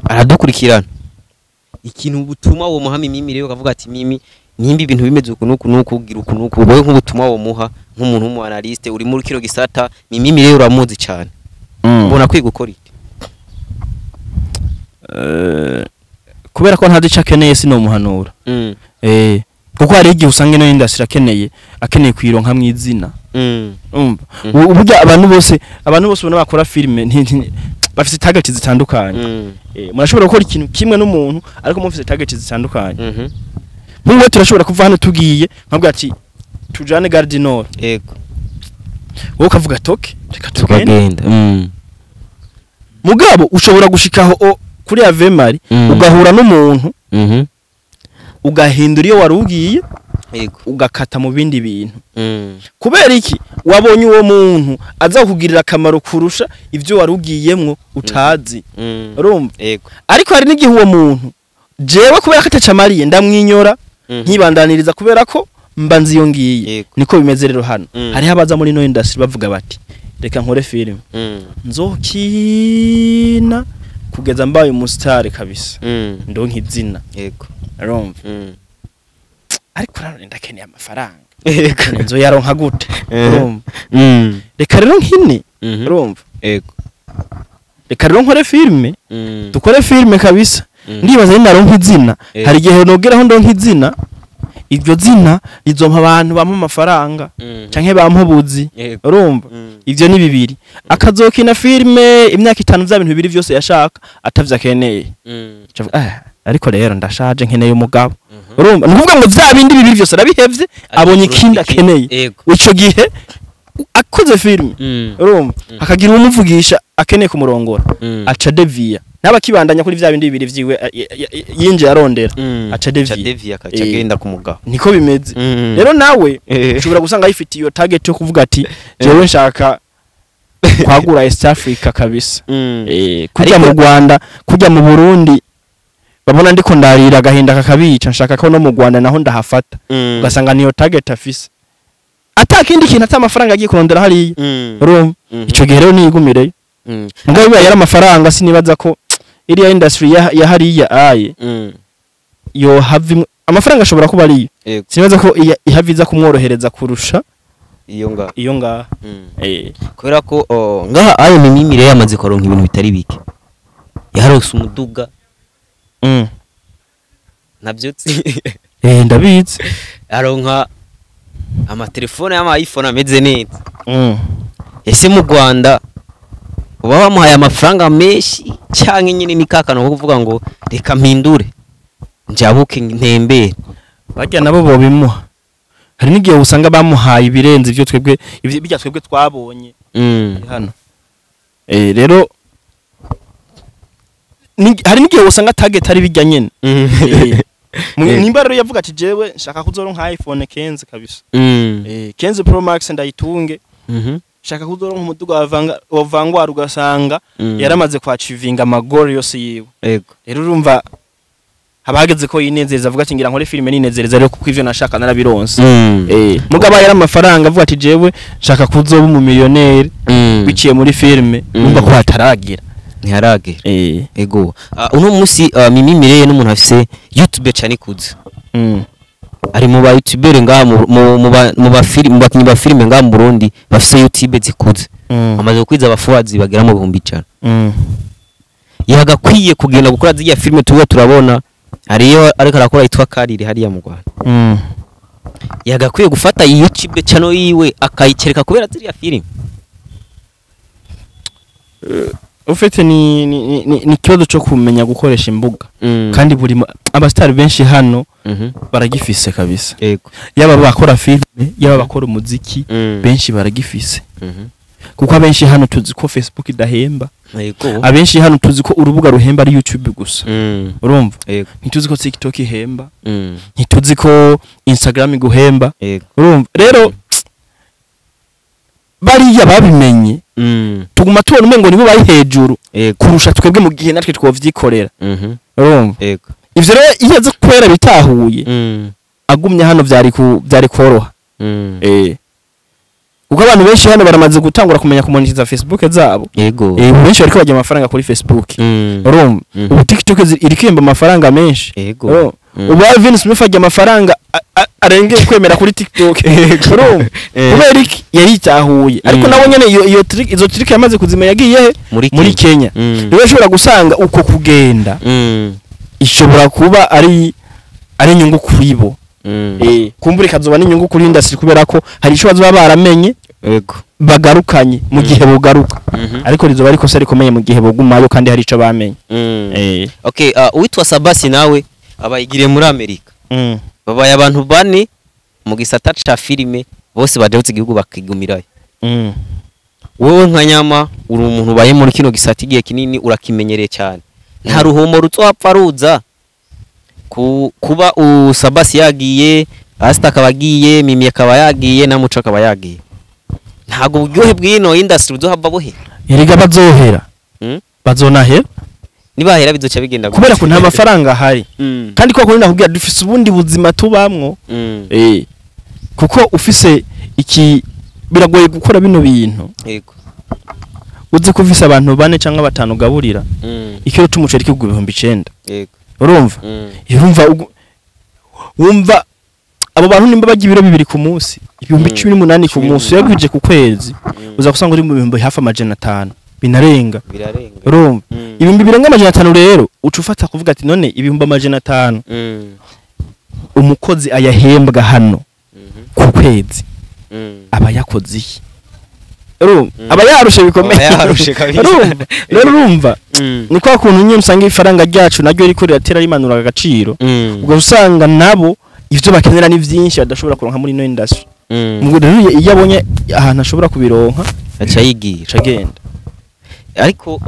aradukurikirana, ikintu butuma uwo muha Mimi Mireille, ukavuga ati: "Mimi, nimba ibintu bimeze uku nuku nuku, ugira uku nuku." Wowe nk'ubutumwa womuha nk'umuntu w'umu analyste uri muri kino gisata, Mimi Mireille uramuzi cyane, ubona kwiga gukora iki? Kubera ko ntazi ico akeneye, sinomuhanura. Kuko hari igihe usanga ino industry akeneye kuyironka mw'izina. Umva, burya abantu bose ubona bakora filime bafite target zitandukanye. Murashobora gukora ikintu kimwe n'umuntu, ariko mufite target zitandukanye. Nk'ubu turashobora kuva hano tugiye, nkabwira ati: "Tujane Gare du Nord." Wowe ukavuga ati: "Okay, reka tugende." Tukagenda. Mugabo ushobora gushikaho kuri Ave Marie, ugahura n'umuntu, ugahindura iyo wari ugiye, ugakata mu bindi bintu. Kubera iki? Wabonye uwo muntu aza kukugirira akamaro kurusha ibyo wari ugiyemwo utazi. Urumva? Yego. Ariko hari n'igihe uwo muntu, jewe kubera ko atacamariye, ndamwinyora, nkibandaniriza, kubera ko mba nzi iyo ngiye. Niko bimeze rero hano. Hariho abaza muri ino industry bavuga bati: "Reka nkore filime, nzokina kugeza mbaye umusitari kabisa, ndonka izina." Urumva? Ariko nanone ndakeneye amafaranga. Nzoyaronka gute? Urumva? Reka rero nkine. Urumva? Yego. Reka rero nkore filime, dukore filime kabisa. Ndibaza ni naronka izina, hari igihe nogeraho ndonka izina, iryo zina rizompa abantu bampa amafaranga canke bampa ubuzi. Urumva? Ivyo ni bibiri. Akazokina filime imyaka 5, vya bintu bibiri vyose yashaka atavyo akeneye. Acavuga: "Ah, ariko rero ndashaje, nkeneye umugabo." Urumva? Ni ukuvuga ngo vya bindi bibiri vyose arabihevye, abonye ikindi akeneye. Ico gihe akoze filime, urumva, akagira umuvugisha akeneye kumurongora, aca deviya, ntaba akibandanya kuri vya bindi bibiri vyiwe yinjiye arondera. Aca deviya. Deviya akaca agenda ku mugabo. Niko bimeze. Rero nawe ushobora gusanga yifitiye iyo target yo kuvuga ati: "Jewe nshaka kwagura East Africa kabisa." Kujya mu Rwanda, kujya mu Burundi, babona ndiko ndarira agahinda kakabica, nshaka ko no mu Rwanda naho ndahafata. Ugasanga niyo target afise, ata kindi kintu, ata amafaranga agiye kurondera hariya. Urumva? Ico gihe rero niyigumireyo. Mugabo bibaye yari amafaranga, sinibaza ko iriya industry ya hariya aye yohava amafaranga ashobora kuba ariyo. Sinibaza ko ihava iza kumworohereza kurusha iyo ngaha. Iyo ngaha. Kubera ko ngaha ayo Mimi Mireille yamaze kuronka ibintu bitari bike, yaronse umuduga. Navyutse. Ndabizi. Aronka amatelefone y'ama iPhone ameze neza. Ese mu Rwanda uba bamuhaye amafaranga menshi, canke nyine ni kakano ko kuvuga ngo reka mpindure njabuke ntembere? Barya nabo bobimuha. Hari n'igihe usanga bamuhaye ibirenze ibyo twebwe, ibyo bijya twebwe twabonye hano. Rero hari n'igihe usanga target ari bijya nyene. Nimba rero yavuga ati: "Jewe nshaka kuzoronka iPhone 15 kabisa, 15 Pro Max ndayitunge, nshaka kuzoronka umuduga wa Vanguard," ugasanga yaramaze kwachivinga amagoro yose yiwe. Rero urumva haba hageze ko yinezereza, avuga ati: "Ngira nkore filime ninezereza rero, kuko ivyo nashaka narabironse." Mugabo yari amafaranga, avuga ati: "Jewe nshaka kuzoba umumiliyoneri biciye muri filime." Urumva ko hataragira. Ntiharagera. Ego. Uno munsi Mimi Mireille n'umuntu afise YouTube cyane ikuze. Ari mu ba YouTuber ngaha mu bakinyi ba filime ngaha mu Burundi bafise YouTube zikuze. Amaze gukwiza abafuwazi bagera mu 100,000. Yagakwiye kugenda gukora ziriya filime tuba turabona, hariyo ariko arakora yitwa Karire hariya mu Rwanda. Yagakwiye gufata iyi YouTube channel yiwe akayikereka kubera ziriya filime. Ufite ni ikibazo cyo kumenya gukoresha imbuga, kandi buri abasitari benshi hano baragifise kabisa. Yaba bakora filime, yaba bakora umuziki, benshi baragifise. Kuko abenshi hano tuzi ko Facebook idahemba. Yego. Abenshi hano tuzi ko urubuga ruhemba ari YouTube gusa. Urumva? Yego. Ntituzi ko TikTok ihemba. Ntituzi ko Instagram iguhemba. Yego. Urumva? Rero bariya babimenye tuguma tubona umengo nibo bari hejuru kurusha twebwe mu gihe natwe twovyikorera. Urumva? Yego. Ivyo rero iyo aza kwera bitahuye agumye hano byari koroha. Kuko abantu benshi hano baramaze gutangura kumenya kumonetiza Facebook zabo. Yego. Benshi bariko bajya amafaranga kuri Facebook. Urumva? Ubu TikTok iri kwemba amafaranga menshi. Yego. Ubu Alvin Smith ajya amafaranga arengeye kwemera kuri TikTok. Urumva? Kubera iki yaritahuye. Ariko nabo nyene iyo trick, izo trick yamaze kuzima yagiye he? Muri Kenya. Rero ushobora gusanga uko kugenda ishobora kuba ari inyungu kuri bo. Kumbura ikazoba n'inyungu kuri industry kubera ko hari ico bazoba baramenye. Yego. Bagarukanye mu gihe bogaruka. Ariko rizoba ariko se rikomeye mu gihe bogumayo kandi hari ico bamenye. Okay, uwitwa Sabasi nawe abayigiriye muri Amerika. Babaye abantu bane mu gisata ca filime bose bajabutse igihugu bakigumirayo. Wewe nka Nyama uri umuntu ubaye muri kino gisata igihe kinini urakimenyereye cyane. Nta ruhomo ruzohapfa ruza kuba Sabasi yagiye, Asta akaba agiye, Mimi akaba yagiye na Muco akaba yagiye. Ntago uburyohe bw'ino industry buzohava buhera. Erega bazohera. Bazonahera. Nibahera bizoca bigenda kubera ko nta mafaranga ahari. Kandi kwa kundi nakubwira dufise ubundi buzima tubamwo. Kuko ufise iki biragoye gukora bino bintu. Yego. Uzi ko ufise abantu bane cyangwa batanu gaburira. Ikiro c'umuceri kigura 9,000. Yego. Urumva? Urumva wumva abo bantu nimba bajya ibiro 2 ku munsi, 18,000 ku munsi yagwije ku kwezi. Uza kusanga uri mu 500,000 binarenga. Birarenga. Urumva? Ibihumbi birenga 500 rero uca ufata kuvuga ati none 500,000 umukozi ayahembwa hano ku kwezi aba yakoze iki? Urumva? Aba yarushe bikomeye. Aba yarushe kabisa. Urumva? Rero urumva ni kwa kuntu nyine usanga ifaranga ryacu naryo riko riratera rimanura agaciro. Ubwo usanga nabo ivyo bakenera ni vyinshi badashobora kuronka muri ino industry. Ubwo rero iyo abonye ahantu ashobora kubironka aca yigira, aca agenda. Ariko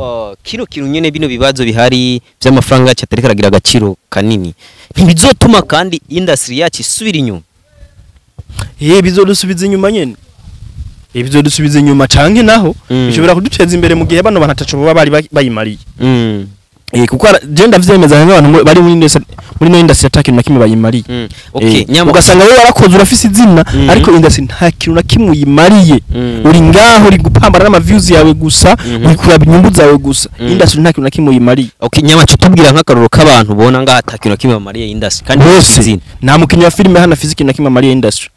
kino kintu nyene bino bibazo bihari by'amafaranga yacu atariko aragira agaciro kanini ntibizotuma kandi industry yacu isubira inyuma. Bizodusubiza inyuma nyene. Bizodusubiza inyuma canke naho bishobora kuduteza imbere mu gihe bano bantu ataco baba bari bayimariye. Kuko je ndavyemeza nk'abantu bari muri no industry atakintu na kimwe bayimariye. Okay, Nyama ugasanga wewe warakoze urafise izina ariko industry nta kintu na kimwe uyimariye. Uri ngaho uri gupambana n'ama views yawe gusa, uri kuraba inyungu zawe gusa. Industry nta kintu na kimwe uyimariye. Okay, Nyama cyo tubwira nk'akaroro k'abantu bona ngaha ata kintu na kimwe bamariye industry kandi bose. Nta mukinyi wa filime hano afise ikintu na kimwe amariye industry.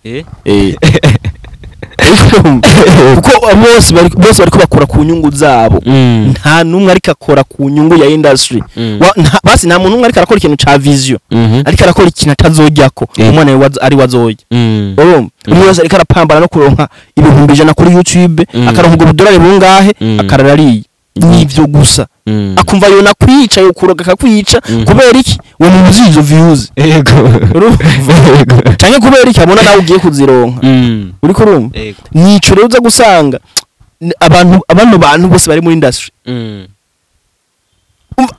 Kuko bose bariko bakora ku nyungu zabo. Nta numwe ariko akora ku nyungu ya industry. Basi nta muntu umwe ariko arakora ikintu ca vision. Ariko arakora ikintu atazojyako umwana we ari wazoya. Urumva? Umwe wese ariko arapambana no kuronka 100,000 kuri YouTube, akaronka ubwo budolari bungahe, akararariye. Nivyo gusa. Akumva yona kwica yokuroga akakwica kubera iki? We muzi izo views. Yego. Urumva? Canke kubera iki abona nawe ugiye kuzironka. Uriko urumva? Nico rero uza gusanga abantu abano bantu bose bari muri industry.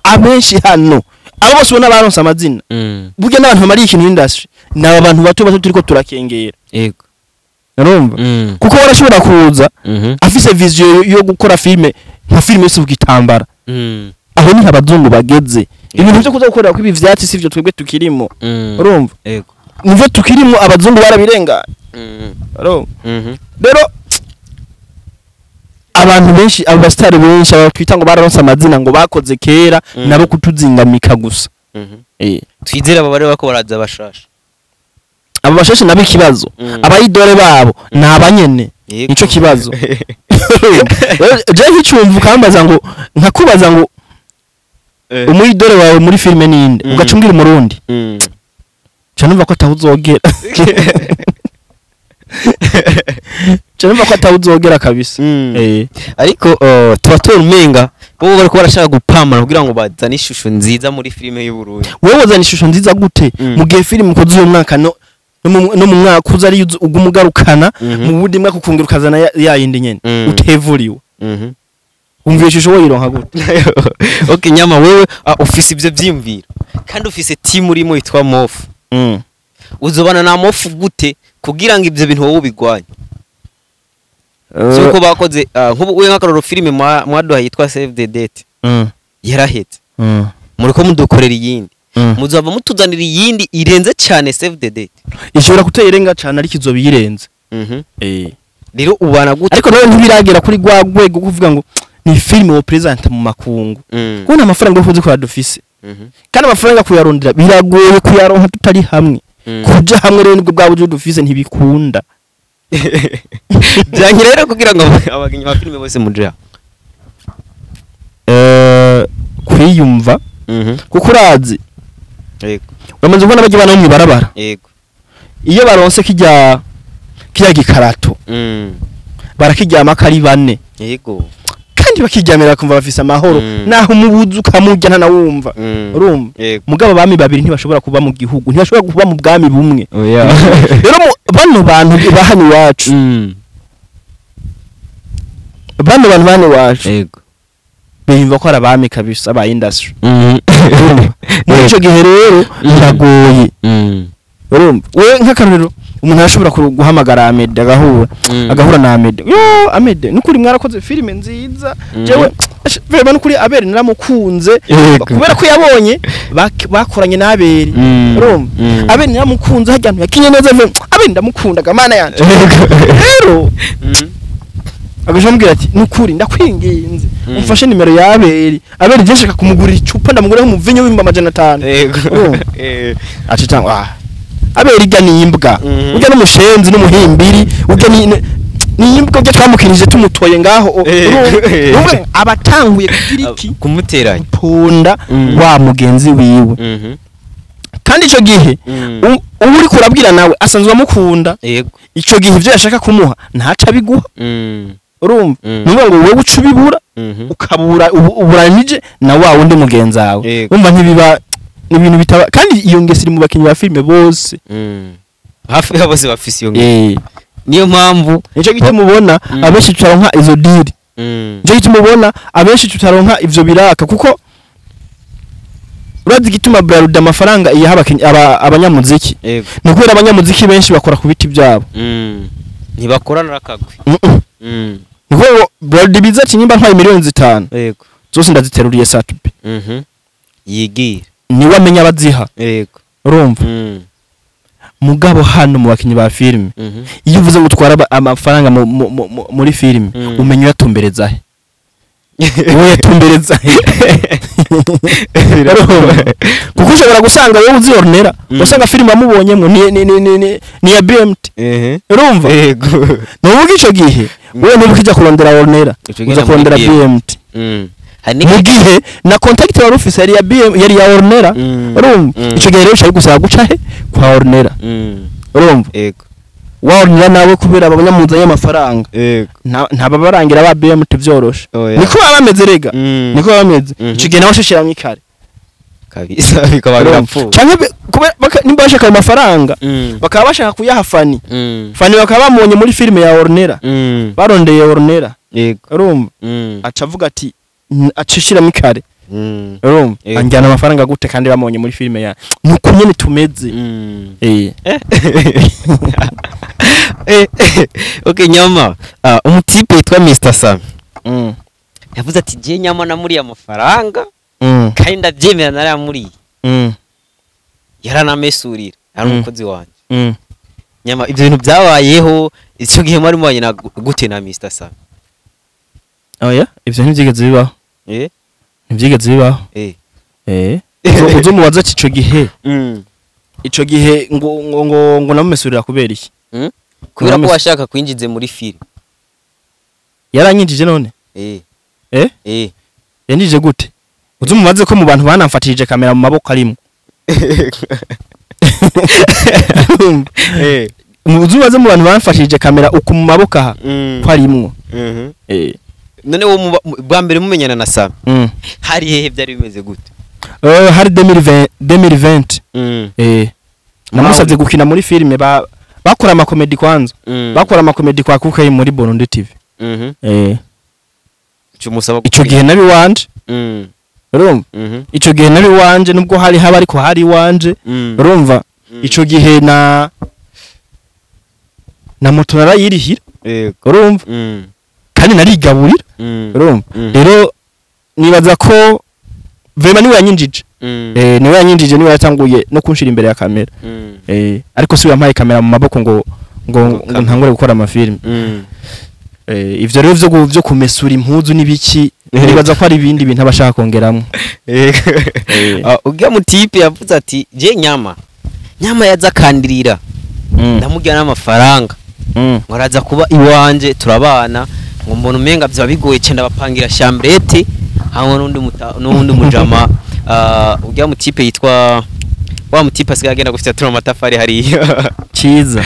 Abenshi hano abo bose ubona baronse amazina. Burya n'abantu bamariye ikintu industry naba bantu bato bato turiko turakengera. Yego. Urumva? Kuko warashobora kuza afise vision yo gukora filme nka filme yose ugitambara. Aho ni abazungu bageze. Ibintu byo kuza gukorera kwibi vyatsi sivyo twebwe tukirimo. Urumva? Yego. Nivyo tukirimo abazungu barabirenga. Urumva? Rero abantu benshi aba star benshi abatwita ngo bararonse amazina ngo bakoze kera nabo kutuzingamika gusa. Twizera aba bari bako baraza bashasha. Aba bashasha nabo ikibazo. Abayidore babo nabanyene. Nico kibazo. Je nkicumva ukambaza ngo nkakubaza ngo umuyidore wawe muri filme ninde ugacumbira umurundi. Ca numva ko atawuzogera. Ca numva ko atawuzogera kabisa. Ariko tuba umenga bo bariko barashaka gupamara kugira ngo bazane ishusho nziza muri filme y'u Burundi. Wewe wazana ishusho nziza gute mu gihe filme ukoze uyu mwaka no No mu mwaka uza ari ugumugarukana, mu wundi mwaka ukongera ukazana ya yindi nyene utevuriwe. Umva ishusho woyironka gute? Okay, Nyama, wewe ufise ivyo vyiyumviro kandi ufise team urimo yitwa Mofu. Uzobana na Mofu gute kugira ngo ivyo bintu wowe ubigwanye? Suko bakoze nk'ubu we nk'akaroro filime mwaduhaye yitwa Save the Date yarahetse, muriko mudukorera iyindi, muzava mutuzanira iyindi irenze cyane Save the Date? Ishobora kutayirenga cane, ariko izoba iyirenze. Rero ubana gute? Ariko nawe ntibiragera kuri rwa rwego kuvuga ngo ni filime wo present mu makungu, kuko nta mafaranga yo kuzikora dufise, kandi amafaranga kuyarondera biragoye, kuyaronka tutari hamwe. Kuja hamwe rero nibwo bwa buryo dufise, ntibikunda. Byanki rero kugira ngo abakinnyi ba filime bose muje? Kwiyumva, kuko urazi, uramaze kubona bajya bana bo mw'ibarabara, iyo baronse kirya gikarato, barakiryamako ari bane, kandi bakiryamira bakumva bafise amahoro, naho umubuzi ukamurya ntanawumva. Urumva? Yego. Mugabo abami babiri ntibashobora kuba mu gihugu, ntibashobora kuba mu bwami bumwe. Oya. Rero bano bantu ba hano iwacu, bano bantu ba hano iwacu biyumva ko ari abami kabisa ba industry. Muri ico gihe rero biragoye. Urumva, we nk'akarorero, umuntu arashobora guhamagara Ahmed, agahura, agahura na Ahmed. Yo Ahmed, nukuri mwarakoze filime nziza. Jewe vraiment nukuri Abeli naramukunze, kubera ko yabonye bakoranye n'Abeli. Urumva? Abeli naramukunze, harya hantu yakinye neza vraiment. Abeli ndamukundaga, mana yanje. Rero agaje amubwira ati: "Nukuri ndakwinginze, umfashe nimero ya Abeli. Abeli je nshaka kumugurira icupa, ndamugurira umuvinyo w'500,000." Urumva? Aca cyangwa Abeli irya ni imbwa, urya n'umushenzi n'umuhimbiri, urya ni imbwa, urya twamukinije tumutoye ngaho. Urumva? Urumva abatanguye kugira iki? Kumuteranya. Punda wa mugenzi wiwe. Kandi ico gihe uba uriko urabwira nawe asanzwe amukunda. Ico gihe ivyo yashaka kumuha ntaca abiguha. Urumva? Nuvuga ngo wewe uca ubibura, ukabura uburanije na wa wundi mugenzi wawe. Urumva, ntibiba, ni ibintu bitaba, kandi iyo ngeso iri mu bakinyi ba filime bose. Hafi ya bose bafise iyo ngeso, niyo mpamvu Nico gituma ubona abenshi tutaronka izo deal. Nico gituma ubona abenshi tutaronka ivyo biraka, kuko urazi igituma Brarudi amafaranga iyaha abanyamuziki? Ni ukubera abanyamuziki benshi bakora ku biti byabo. Ntibakorana n'akagwi. Ni ukuvuga ngo Brarudi biza ati: "Nimba ntwaye miliyoni 5 zose ndaziteruriye Sat-B." Yigira. Niwe amenya abaziha. Urumva? Mugabo hano mu bakinyi ba filime, iyo uvuze ngo utwara amafaranga muri filime, umenya uyatumbereza he, wowe yatumbereza he? Urumva? Kuko ushobora gusanga wowe uzi Ornella, usanga filime wamubonyemwo ni ya BMT. Urumva? Nuvuga ico gihe wewe ntuba ukija kurondera Ornella, Ico gihe uza na muri kurondera BMT. BMT, Hari mu gihe na contact wari ufise yari ya BM, yari ya Ornella. Urumva? Ico gihe rero ushaka gusaba guca he? Kwa Ornella. Urumva? Wa Ornella nawe, kubera abanyamuzanye amafaranga, ntababarangira ba BMT vyoroshe. Oya. Niko baba bameze rega. Niko baba bameze. Ico gihe nawe ushashiramwo ikare. Kabisa, bikaba birapfuye. Canke kubera nimba bashaka ayo mafaranga, bakaba bashaka kuyaha Fani, Fani bakaba bamubonye muri filime ya Ornella, barondeye Ornella. Urumva? Aca avuga ati aca ashiramo ikare. Urumva? Anjyana amafaranga gute kandi bamubonye muri filime ya? Nuko nyene tumeze. Okay, Nyama, umutipe yitwa Mr Sam yavuze ati: "Je Nyama namuriye amafaranga, kandi ndabyemera narayamuriye, yaranamesurira, ari umukozi wanjye." Nyama, ibyo bintu byabayeho icyo gihe mwari mubanye na gute na Mr Sam? Oya, ivyo ntivyigeze bibaho. Ntivyigeze bibaho. Uzomubaza ati ico gihe, ico gihe ngo namumesurira kubera iki? Kubera ko washaka kwinjize muri film. Yaranyinjije none? Eh? Eh. Yanjije gute? Uzomubaze ko mu bantu banamfatishije kamera mu maboko arimo. Uzubaze mu bantu bamfashije kamera uku mu maboko aha, ko arimwo. None wo bwa mbere mumenyana na Sam, hari hehe, byari bimeze gute? Hari 2020, 2020. Namusabye gukina muri filime bakora ama comedy kwanza. Bakora ama comedy kwa Kuke muri Burundi TV. Ico gihe nabi wanje. Urumva? Ico gihe nabi wanje nubwo hari haba ariko hari wanje. Urumva? Ico gihe na moto narayirihira. Urumva? Kandi narigaburira. Urumva? Rero nibaza ko Vema niwe yanyinjije. Niwe yanyinjije, niwe yatanguye no kunshira imbere ya kamera. Ariko si yampaye kamera mu maboko ngo ntangure gukora amafilm. Ivyo rero vyo kumesura impuzu n'ibiki nibaza ko ari ibindi bintu abashaka kongeramo. Ugiye mutipe yavuze ati je nyama yazakandirira ndamujya n'amafaranga ngo araza kuba iwanje turabana ngo mbona umenga bya bigoye cyenda bapangira chambrette hamwe n'undi mujama. Ugiye mutipe yitwa wa mutipe asigaye agenda gufite tura amatafari hariya Ciza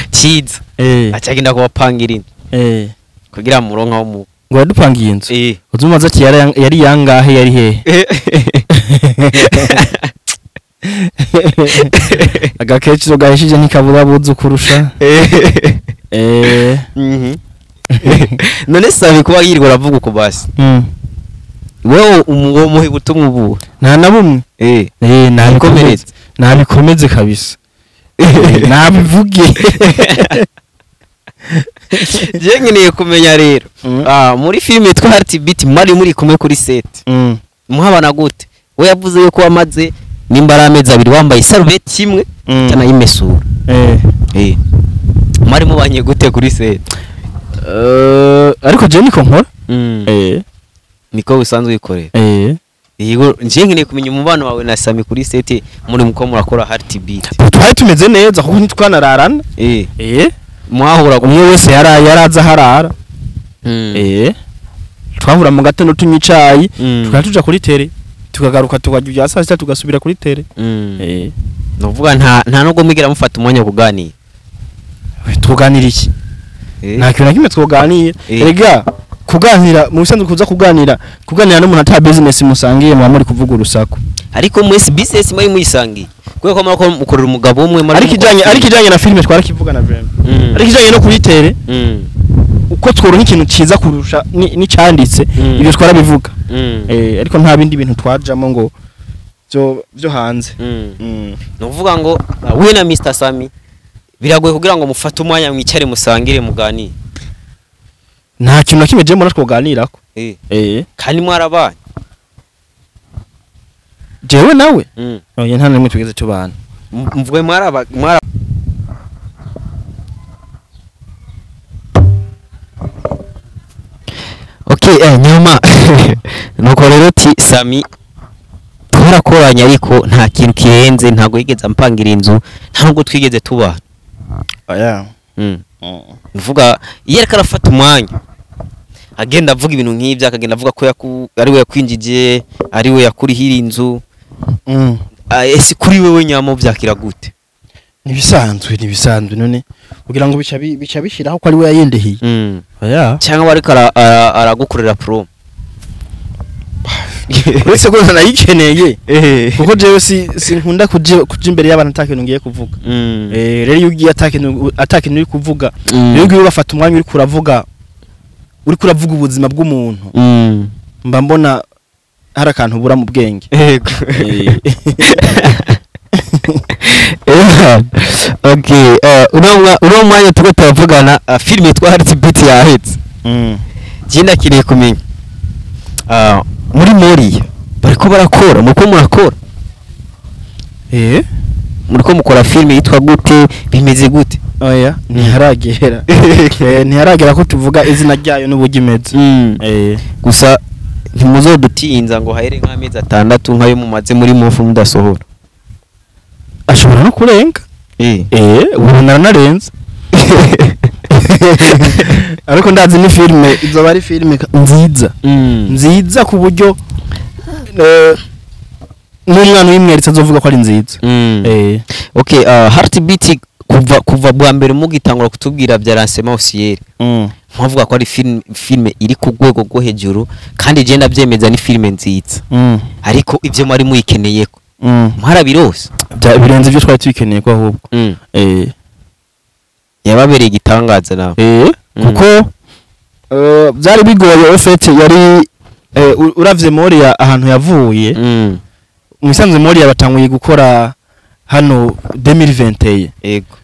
acagenda kubapangira inzu kugira muronka wo mu ngo yadupangiye inzu. Uzumaze ati yari yangahe yari hehe? Agakecuru gahishije ntikabura buzukurusha. None sabe kuba yirwa aravuga uko basi. Wewe umuhe butumwa ubu nta na bumwe. Nabikomeretse nabikomeze kabisa. Nabivuge. Je nkeneye kumenya rero muri filime yitwa Heartbeat mwari muri kumwe kuri set. Muhabana gute? We yavuze yuko wamaze nimba ari amezi abiri wambaye isarubeti imwe tanayimesura. Mwari mubanye gute kuri set? Ariko je niko nkora. Niko usanzwe wikorera. Yego nje nkeneye kumenya umubano wawe na Sami kuri set muri muko murakora Heartbeat. Twari tumeze neza kuko ntitwanararana. Mwahura umwe wese yaraza harara. Twahura mu gatondo tunywa icayi, tukaba tuja kuri tele, tukagaruka tukajya ibya saa sita tugasubira kuri tele. Nuvuga nta nubwo mwigira mufata umwanya kuganira. Tuganira iki? Nta kintu na kimwe twoganira. Erega kuganira mu bisanzwe kuza kuganira n'umuntu ata business musangiye muba muri kuvuga urusaku. Ariko mwese business muri muyisangiye. Kubera ko murako mukorera umugabo umwe muri ariko ijanye na filime twarakivugana vraiment. Ariko ijanye no kuri tele uko tworonka ikintu ciza kurusha n'icanditse ibyo twarabivuga. Ariko nta bindi bintu twajamo ngo byo hanze. Nuvuga ngo we na Mr Sami biragoye kugira ngo mufate umwanya mwicare musangire muganire. Nta kintu na kimwe je mbona twoganirako. Kandi mwarabanye. Jewe nawe? Oya nta nimwe tugeze tubana. Mvuge mwaraba Okay, nyuma nuko rero ti Sami twarakoranye ariko nta kintu kirenze, ntago yigeze ampangira inzu, nta nubwo twigeze tubana. Oya. Mvuga iyo ariko arafata umwanya agenda avuga ibintu nk'ibyo, akagenda avuga ko ari we yakwinjije, ari we yakurihira inzu. Ese kuri wewe nyamo byakira gute? Nibisanzwe none kugira ngo bica bishiraho ko ari we yayendehiye. Oya. Cyangwa ariko aragukorera pro. Uretse ko nanayikeneye. Kuko jewe sinkunda kuja imbere y'abantu atakintu ngiye kuvuga. Rero iyo ugiye atakintu uri kuvuga, rero ugiye ugafata umwanya uri kuravuga ubuzima bw'umuntu. Mba mbona hari akantu ubura mu bwenge. Yego. Okay, uno mwanya tuko turavugana filime yitwa Heartbeat yahetse. Je ndakiriye kumenya. Muri Moriya bariko barakora, muko murakora. Muriko mukora filime yitwa gute, bimeze gute? Oya, ntiharagera. Ntiharagera ko tuvuga izina ryayo n'uburyo imeze. Gusa ntimuzodutinza ngo hahere nk'amezi 6 nkayo mumaze muri mufu mudasohora. Ashobora no kurenga. Ubu naranarenze. Ariko ndazi ni filime, izoba ari filime nziza. Nziza ku buryo n'umwana w'imweritse azovuga ko ari nziza. Okay, Heartbeat kuva bwa mbere mugitangura kutubwira bya lancement officiel. Mwavuga ko ari filime iri ku rwego rwo hejuru kandi je ndabyemeza ni filime nziza. Ariko ivyo mwari muyikeneyeko Mwarabirose. Birenze ibyo twari tubikeneye ko ahubwo. Yababereye igitangaza nawe. Kuko byari bigoye au fait yari uravye Moria ahantu yavuye. Musanze Moria batanguye gukora hano 2021. Yego.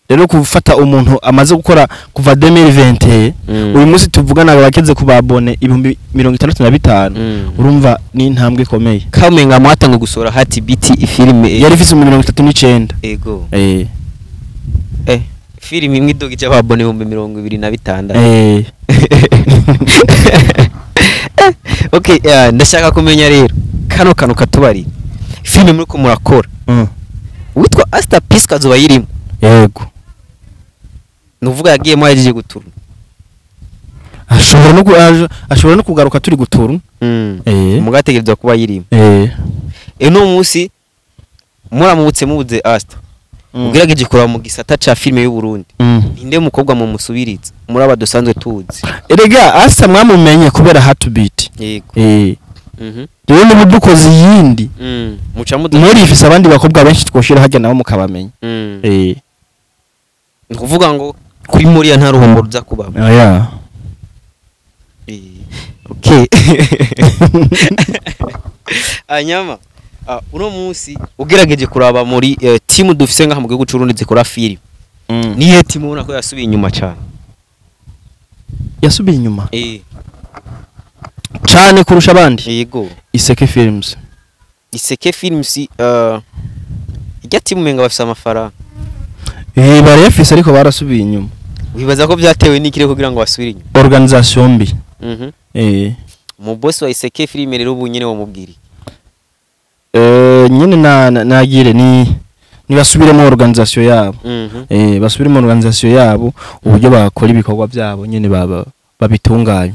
Rero gufata umuntu amaze gukora kuva 2021, uyu munsi tuvugana abakeze ku babone 65,000, urumva ni intambwe ikomeye. Kamenga mwatanguye gusohora Hati Biti ifilime yari ifise 39. Yego. Filime imwe idoga ija babone 26,000. Okay, ndashaka kumenya rero kano kantu katubari filime muriko murakora. Witwa Asta Pisca azoba yirimo. Yego. Nuvuga yagiyemo yaje guturuna. Ashobora no kugaruka turi guturuna. Mugategerezwa kuba yirimo. Eno munsi muramutse mubuze Asta. Ugerageje kuraba mu gisata ca filime y'u Burundi. Ninde mukobwa mu musubiriza muri aba dusanzwe tuzi? Erega Asta mwamumenye kubera Heartbeat. Yego. Rero n'ubu dukoze yindi. Muca mudu muri ifise abandi bakobwa benshi twoshira hajya nabo mukabamenya. Nkuvuga ngo kuri Moria nta ruhombo ruza kubamo. Oya. Okay. Anyama uno munsi ugerageje kuraba muri team dufise ngaha mu gihugu c'u Burundi zikora film. Niye team ubona ko yasubiye inyuma cyane? Yasubiye inyuma? Cyane kurusha abandi. Yego. Iseke Films. Iseke Films ijya team umenga bafise amafaranga. Barayafise ariko barasubiye inyuma. Wibaza ko byatewe n'ikire kugira ngo basubire inyuma? Organisation mbi. Mu boss wa Iseke Film rero ubu nyene wamubwira. Nyene nagire ni basubiremo organisation yabo. Basubiremo organisation yabo uburyo bakora ibikorwa byabo nyene baba babitunganya.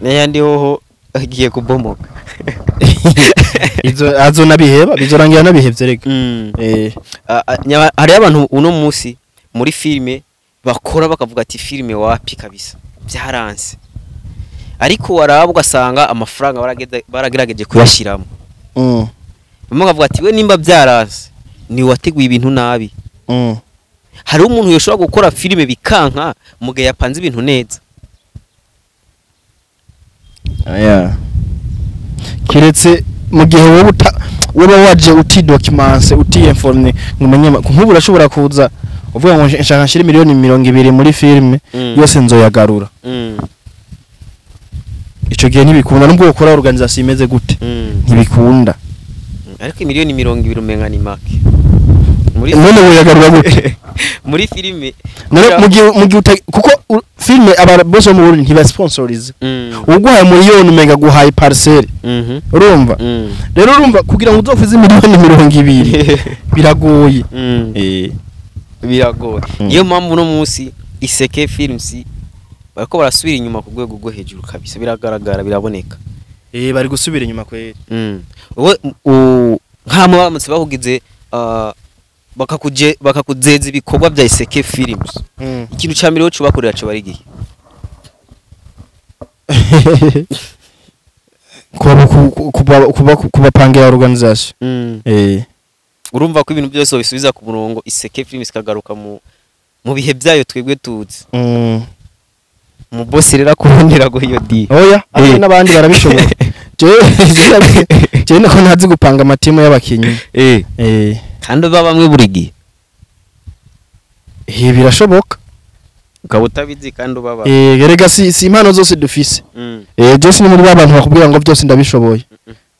N'ayandi hoho agiye kubomoka. Izo azo nabiheba bizorangira nabihevye rega. Hari abantu uno munsi muri filme bakora bakavuga ati filme wapi kabisa byaranse, ariko waraba ugasanga amafaranga baragerageje kuyashiramo. Bamwe bakavuga ati we nimba byaranse ni wateguye ibintu nabi. Hari umuntu yoshobora gukora filme bikanka mugihe yapanze ibintu neza. Kiretse mu gihe wowe wowe waje uti documents uti informe ngumenye nkubu urashobora kuza uvuga ngo nshaka nshire miliyoni 20 muri filme yose nzoyagarura. Ico gihe ntibikunda nubwo ukora organisation imeze gute ntibikunda. Ariko miliyoni 20 umenga ni make. Muri none woyagarura gute muri filme? None mu gihe kuko filme aba boss mu Burundi ntibasponsorize. Uguhaye miliyoni umenga guhaye parcelle. Urumva? Rero urumva kugira ngo uzofuze miliyoni 20 biragoye. Biragoye. Niyo mpamvu no munsi Iseke Films bariko barasubira inyuma ku rwego rwo hejuru kabisa, biragaragara biraboneka. Bari gusubira inyuma kweri. Wowe nk'amwe baramutse bakugize bakakuzeza ibikorwa bya Iseke Films. Ikintu ca mbere cyo bakorera cyo bari gihe. Kubapangira organisation. Urumva ko ibintu byose bisubiza ku murongo Iseke Films kagaruka mu bihe byayo twebwe tuzi. Mu boss rero akubonera go iyo di. Oya, n'abandi barabishoboye. Je nako ntazi gupanga amatimu y'abakinyi. Kandi baba bamwe buri gihe. Birashoboka. Ukaba utabizi kandi ubaba. Erega si impano zose dufise. Byose ni muri abantu bakubwira ngo byose ndabishoboye.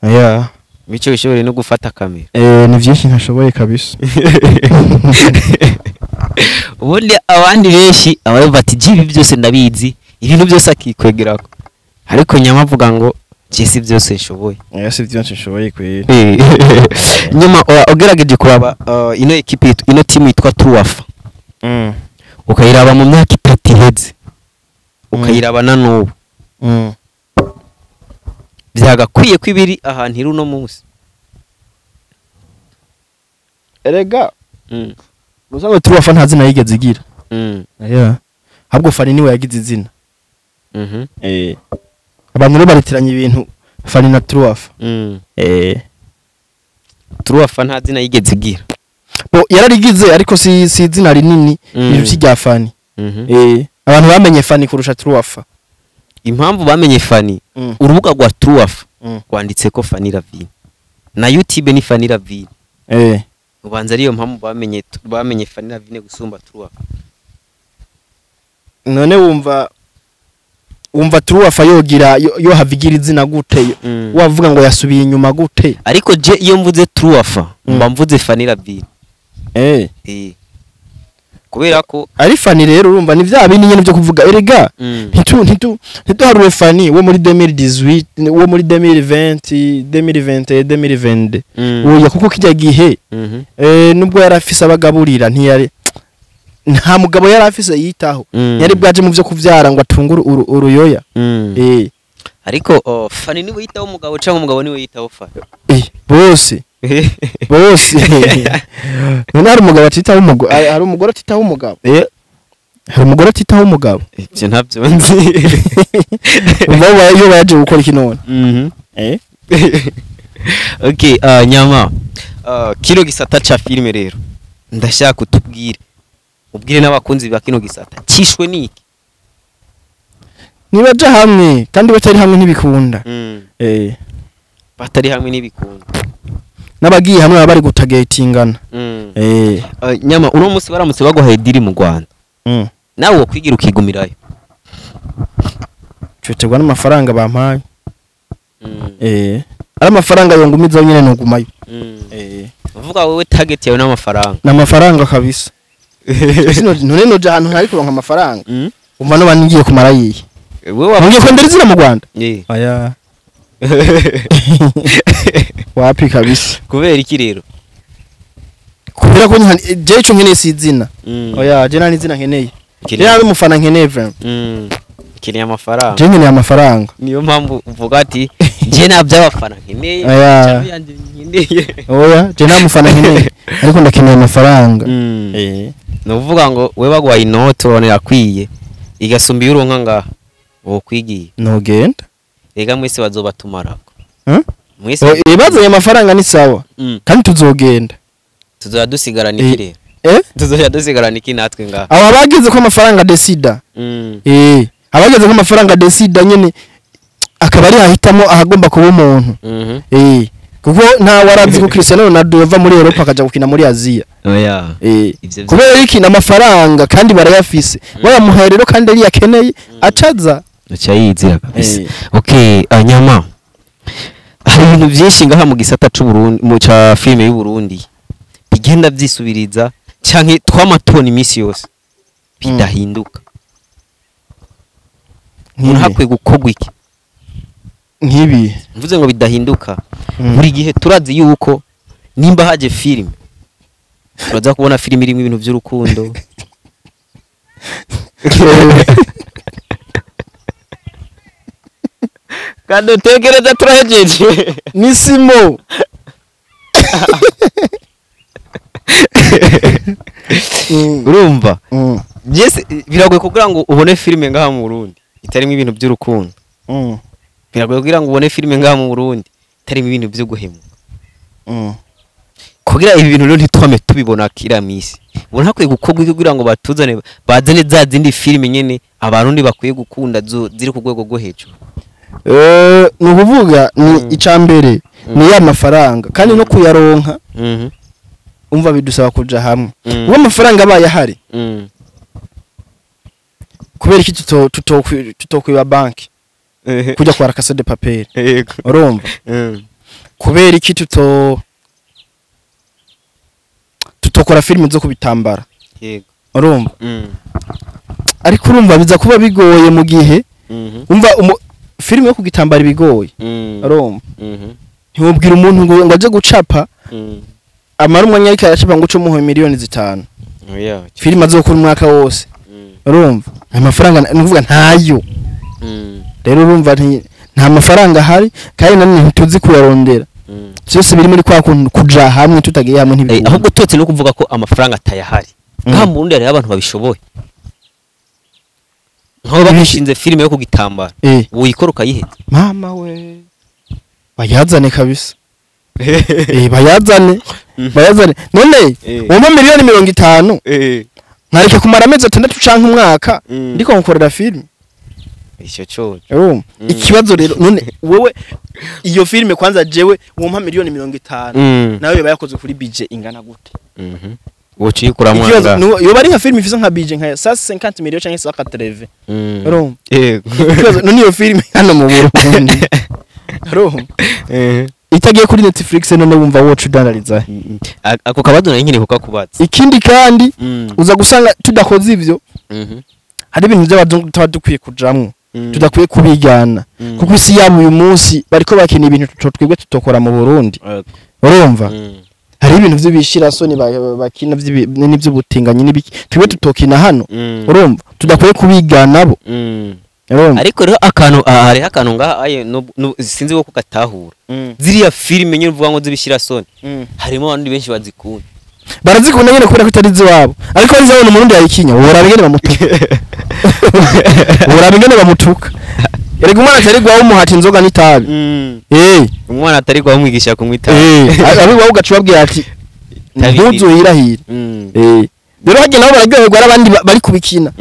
Oya. Mico bishobore no gufata kamera. Ni byinshi ntashoboye kabisa. Ubundi abandi benshi abavuga ati jibi byose ndabizi, ibintu byose akikwegerako. Ariko nyama avuga ngo je si byose nshoboye. Si byose nshoboye kweri. Nyuma ugerageje kuraba ino equipe ino team yitwa Truafa. Ukayiraba mu myaka 3 iheze. Ukayiraba na nubu. Byagakwiye ko ibiri ahantu iri uno munsi. Erega Musanzwe Truafa nta zina yigeze igira. Ahubwo Fani niwe yagize izina. Abantu rero baritiranya ibintu Fani na Truafa. Truafa nta zina yigeze igira. Bo yararigize ariko si izina rinini iruta irya Fani. Abantu bamenye Fani kurusha Truafa. Impamvu bamenye Fani, urubuga rwa Truafa rwanditse ko Fani Ravine. Na YouTube ni Fani Ravine. Ubanza ariyo mpamvu bamenye Fani Ravine gusumba Truafa. None wumva Truafa yogira yo havigira izina gute? Wavuga ngo yasubiye inyuma gute? Ariko je iyo mvuze Truafa mba mvuze Fani Ravine. Kubera ko ari Fani rero urumva ni vya bindi nyene byo kuvuga erega ntituharure Fani wo muri 2018 wo muri 2020 2021 2022 oya kuko kijya gihe nubwo yarafise abagaburira ntiyari nta mugabo yarafise yitaho yari bwaje mu byo kuvyara ngo atungure uruyoya. Ariko Fani niwe yitaho umugabo canke umugabo niwe yitaho Fani? Bose bose. None hari umugabo atitaho umugore, hari umugore atitaho umugabo. Hari umugore atitaho umugabo. Ivyo ntavyo nzi. Umva iyo baje gukora iki none? Okay, nyama. Kino gisata ca filime rero. Ndashaka utubwire. Ubwire n'abakunzi ba kino gisata. Cishwe niki? Nibaja hamwe kandi batari hamwe ntibikunda. Batari hamwe ntibikunda. N'abagiye hamwe bari gutagetingana. Nyama uno munsi baramutse baguhaye diri mu Rwanda. Nawe wokwigira ukigumirayo. Cyoterwa n'amafaranga bampaye. Ari amafaranga yongumiza nyene ntugumayo. Uvuga wewe target yawe n'amafaranga. N'amafaranga kabisa. None noja ahantu ntari kuronka amafaranga. Umva no bangiye kumara yihe. Wewe ngiye kwendera izina mu Rwanda. Aya. Wapi kabisa. Kubera iki rero? Kubera ko je ico nkeneye si izina. Oya je nta izina nkeneye. Je nta umufana nkeneye vraiment. Nkeneye amafaranga. Je nkeneye amafaranga. Niyo mpamvu uvuga ati je nta by'abafana nkeneye. Oya je nta mufana nkeneye ariko ndakeneye amafaranga. Nuvuga ngo we bagwaye inoti ubona yakwiye igasumba iyo uronka ngaha wokwigiye. Nogenda. Ega mwese bazobatumarako. Mwese bazanye amafaranga ni sawa. Kandi tuzogenda. Tuzoya dusigarana iki rero? Tuzoya dusigarana iki natwe ngaha? Aba bagize ko amafaranga desida. Abageze ko amafaranga desida nyene akaba ari ahitamo ahagomba kuba umuntu. Kuko nta warazi ko Cristiano Ronaldo yava muri Europa akaja gukina muri Aziya. Oya. Kubera iki n'amafaranga kandi barayafise. Bayamuhaye rero kandi ari yakeneye acaza. Aca yizira kabisa. Okay, nyama. Hari ibintu byinshi ngaha mu gisata c'u Burundi mu ca filime y'u Burundi bigenda byisubiriza canke twamatoni imisi yose bidahinduka. Umuntu hakwiye gukogwa iki? Nkibi. Mvuze ngo bidahinduka. Buri gihe turazi yuko nimba haje filime turaza kubona filime irimo ibintu by'urukundo. Kandi utekereza turahejeje. Ni simo. Urumva? Yes, biragoye kugira ngo ubone filime ngaha mu Burundi itarimo ibintu by'urukundo. Biragoye kugira ngo ubone filime ngaha mu Burundi itarimo ibintu byo guhemuka. Kugira ibi bintu rero ntitwame tubibona kira misi. Ubona hakwiye gukorwa kugira ngo batuzane bazane za zindi filime nyene abarundi bakwiye gukunda ziri ku rwego rwo hejuru. Ni ukuvuga ni icambere ni ya mafaranga kandi no kuyaronka. Umva bidusaba kuja hamwe. Uwo amafaranga abaye ahari. Kubera iki tutokwiba banki kujya kwa Casa de Papel. Urumva? Kubera iki tutokora filime zo kubitambara. Yego. Urumva? Ariko urumva biza kuba bigoye mu gihe umva filime yo kugitambara bigoye. Urumva? Ntiwubwira umuntu ngo aje gucapa amara umwanya ariko aracapa ngo uce umuhe miliyoni 5. Oya. Filime azokora umwaka wose. Urumva? Amafaranga nuvuga ntayo. Rero urumva nta mafaranga ahari kandi nanone ntituzi kuyarondera. Byose biri muri kwa kuja hamwe tutagiye hamwe ntibikunda. Ahubwo tutse no kuvuga ko amafaranga atayahari. Nka mu Burundi hari abantu babishoboye. Nkaho bagishinze filime yo kugitambara. Uyikora ukayiheza. Mama we. Bayazane kabisa. Bayazane, bayazane. None wumva miliyoni 50 nkareka kumara amezi 6 canke umwaka ndiko nkorera filime? Icyo cyo. Urumva ikibazo rero? None wewe iyo filime kwanza, jewe wumpa miliyoni 50, nawe yoba yakoze kuri budget ingana gute? Wociyikuramwo. Ikibazo yoba ari nka filime ifise nka budget nka 150 millions canke 180, urumva? Yego. Ikibazo none, iyo filime hano mu Burundi, urumva, itagiye kuri Netflix, none wumva woca udandariza? Ako kabazo nari nkeneye kukakubaza. Ikindi kandi, uza gusanga tudakoze ivyo, hari ibintu by'abazungu tuba dukwiye kujamwo, tudakwiye kubigana, kuko isi yabo uyu munsi bariko bakina ibintu twebwe tutokora mu Burundi. Urumva, hari ibintu vy'ibishirasoni bakina n'ivy'ubutinganyi n'ibiki twebwe tutokina hano. Urumva, tudakwiye kubigana bo. Urumva? Ariko rero akantu aha, hariho akantu ngaha aye sinzi ko kugatahura. Ziriya filime nyine uvuga ngo z'ibishirasoni, harimo abantu benshi bazikunda. Barazikunda nyene kubera ko itari iziwabo, ariko ari izabona Umurundi yayikinya, woraba ingene bamutuka, woraba ingene bamutuka. Erega umwana atari gwawe umuhata inzoga n'itabi. Umwana atari umwigisha kunywa itabi. Ari gwawe ugaca ubabwira ati Itabi. Ntuzohirahire. Rero harya nabo bararyoherwa ari abandi bari kubikina.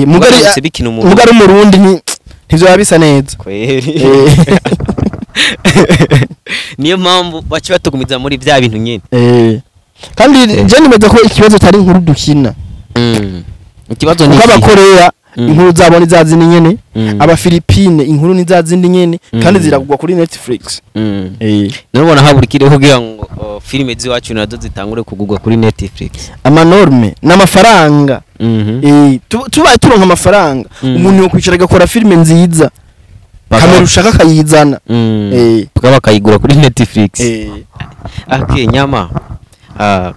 Mugari Baramutse bikina umuntu. Mugari Umurundi ntivyoba bisa neza. Kweri. Niyo mpamvu baca batugumiza muri bya bintu nyine. Kandi je nibaza ko ikibazo atari inkuru dukina. Ikibazo ni Kuko iki? Abakoreya inkuru zabo ni za zindi nyene, Abafilipine inkuru ni za zindi nyene, kandi ziragurwa kuri Netflix. Nubona habura ikiriho kugira ngo filime z'iwacu nazo zitangure kugurwa kuri Netflix? Ama normes n'amafaranga. Tubaye turonka amafaranga, umuntu yokwicara agakora filime nziza, kamera ushaka akayizana. Bakaba bakayigura kuri Netflix. Okay, nyama.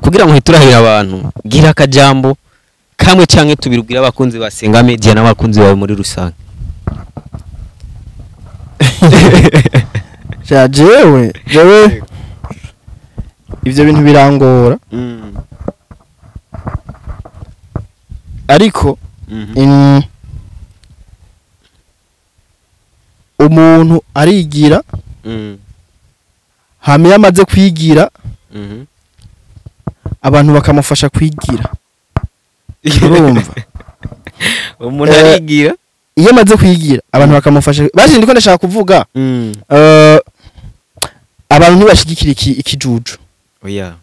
Kugira ngo ntiturahira abantu, gira akajambo kamwe canke tubiri ubwira abakunzi ba Senga Media n'abakunzi bawe muri rusange. Sha, jewe ivyo bintu birangora, ariko umuntu arigira, hama iyo amaze kwigira, abantu bakamufasha kwigira. Urumva? Umuntu arigira. Iyo amaze kwigira, abantu bakamufasha. Baje, ndiko ndashaka kuvuga, abantu ntibashigikira ikijuju. Oya.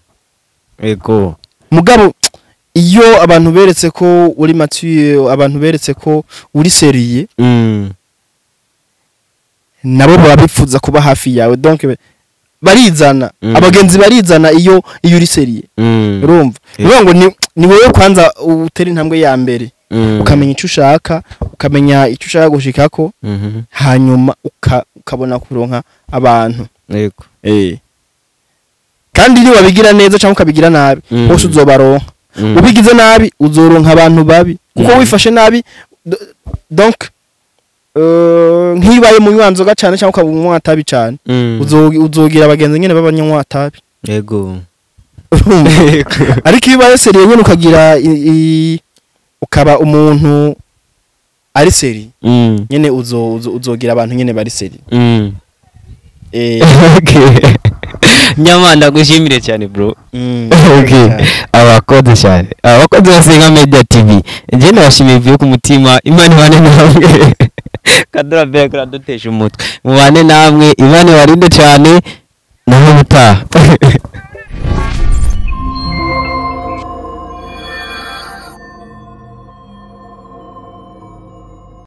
Ego. Mugabo iyo abantu beretse ko uri mature, abantu beretse ko uri sérieux, nabo baba bifuza kuba hafi yawe. Donc barizana, abagenzi barizana iyo uri sérieux. Urumva? Niyo ngo ni wowe kwanza utera intambwe ya mbere, ukamenya icyo ushaka, ukamenya icyo ushaka gushikako, hanyuma ukabona kuronka abantu. Yego. Kandi niba wabigira neza cyangwa ukabigira nabi, hose uzobaronka. Ubigize nabi uzoronka abantu babi, kuko wifashe nabi. Donc nk'ibaye munywa nzoga cyane cyangwa ukaba umunywa tabi cyane, uzogira abagenzi nyene b'abanywa tabi. Ariko iyo ubaye sérieux nyene, ukagira ukaba umuntu ari sérieux nyene, uzogira abantu nyene bari sérieux. Okay. Nyama, ndagushimire cyane, bro. Okay. Abakoze cyane. Abakozi ba Senga Media TV. Nje ndabashimiye bivuye ku mutima. Imana ibane namwe. Kadura beka kuradutesha umutwe. Mubane namwe, Imana ibarinde cyane. Naho mutaha.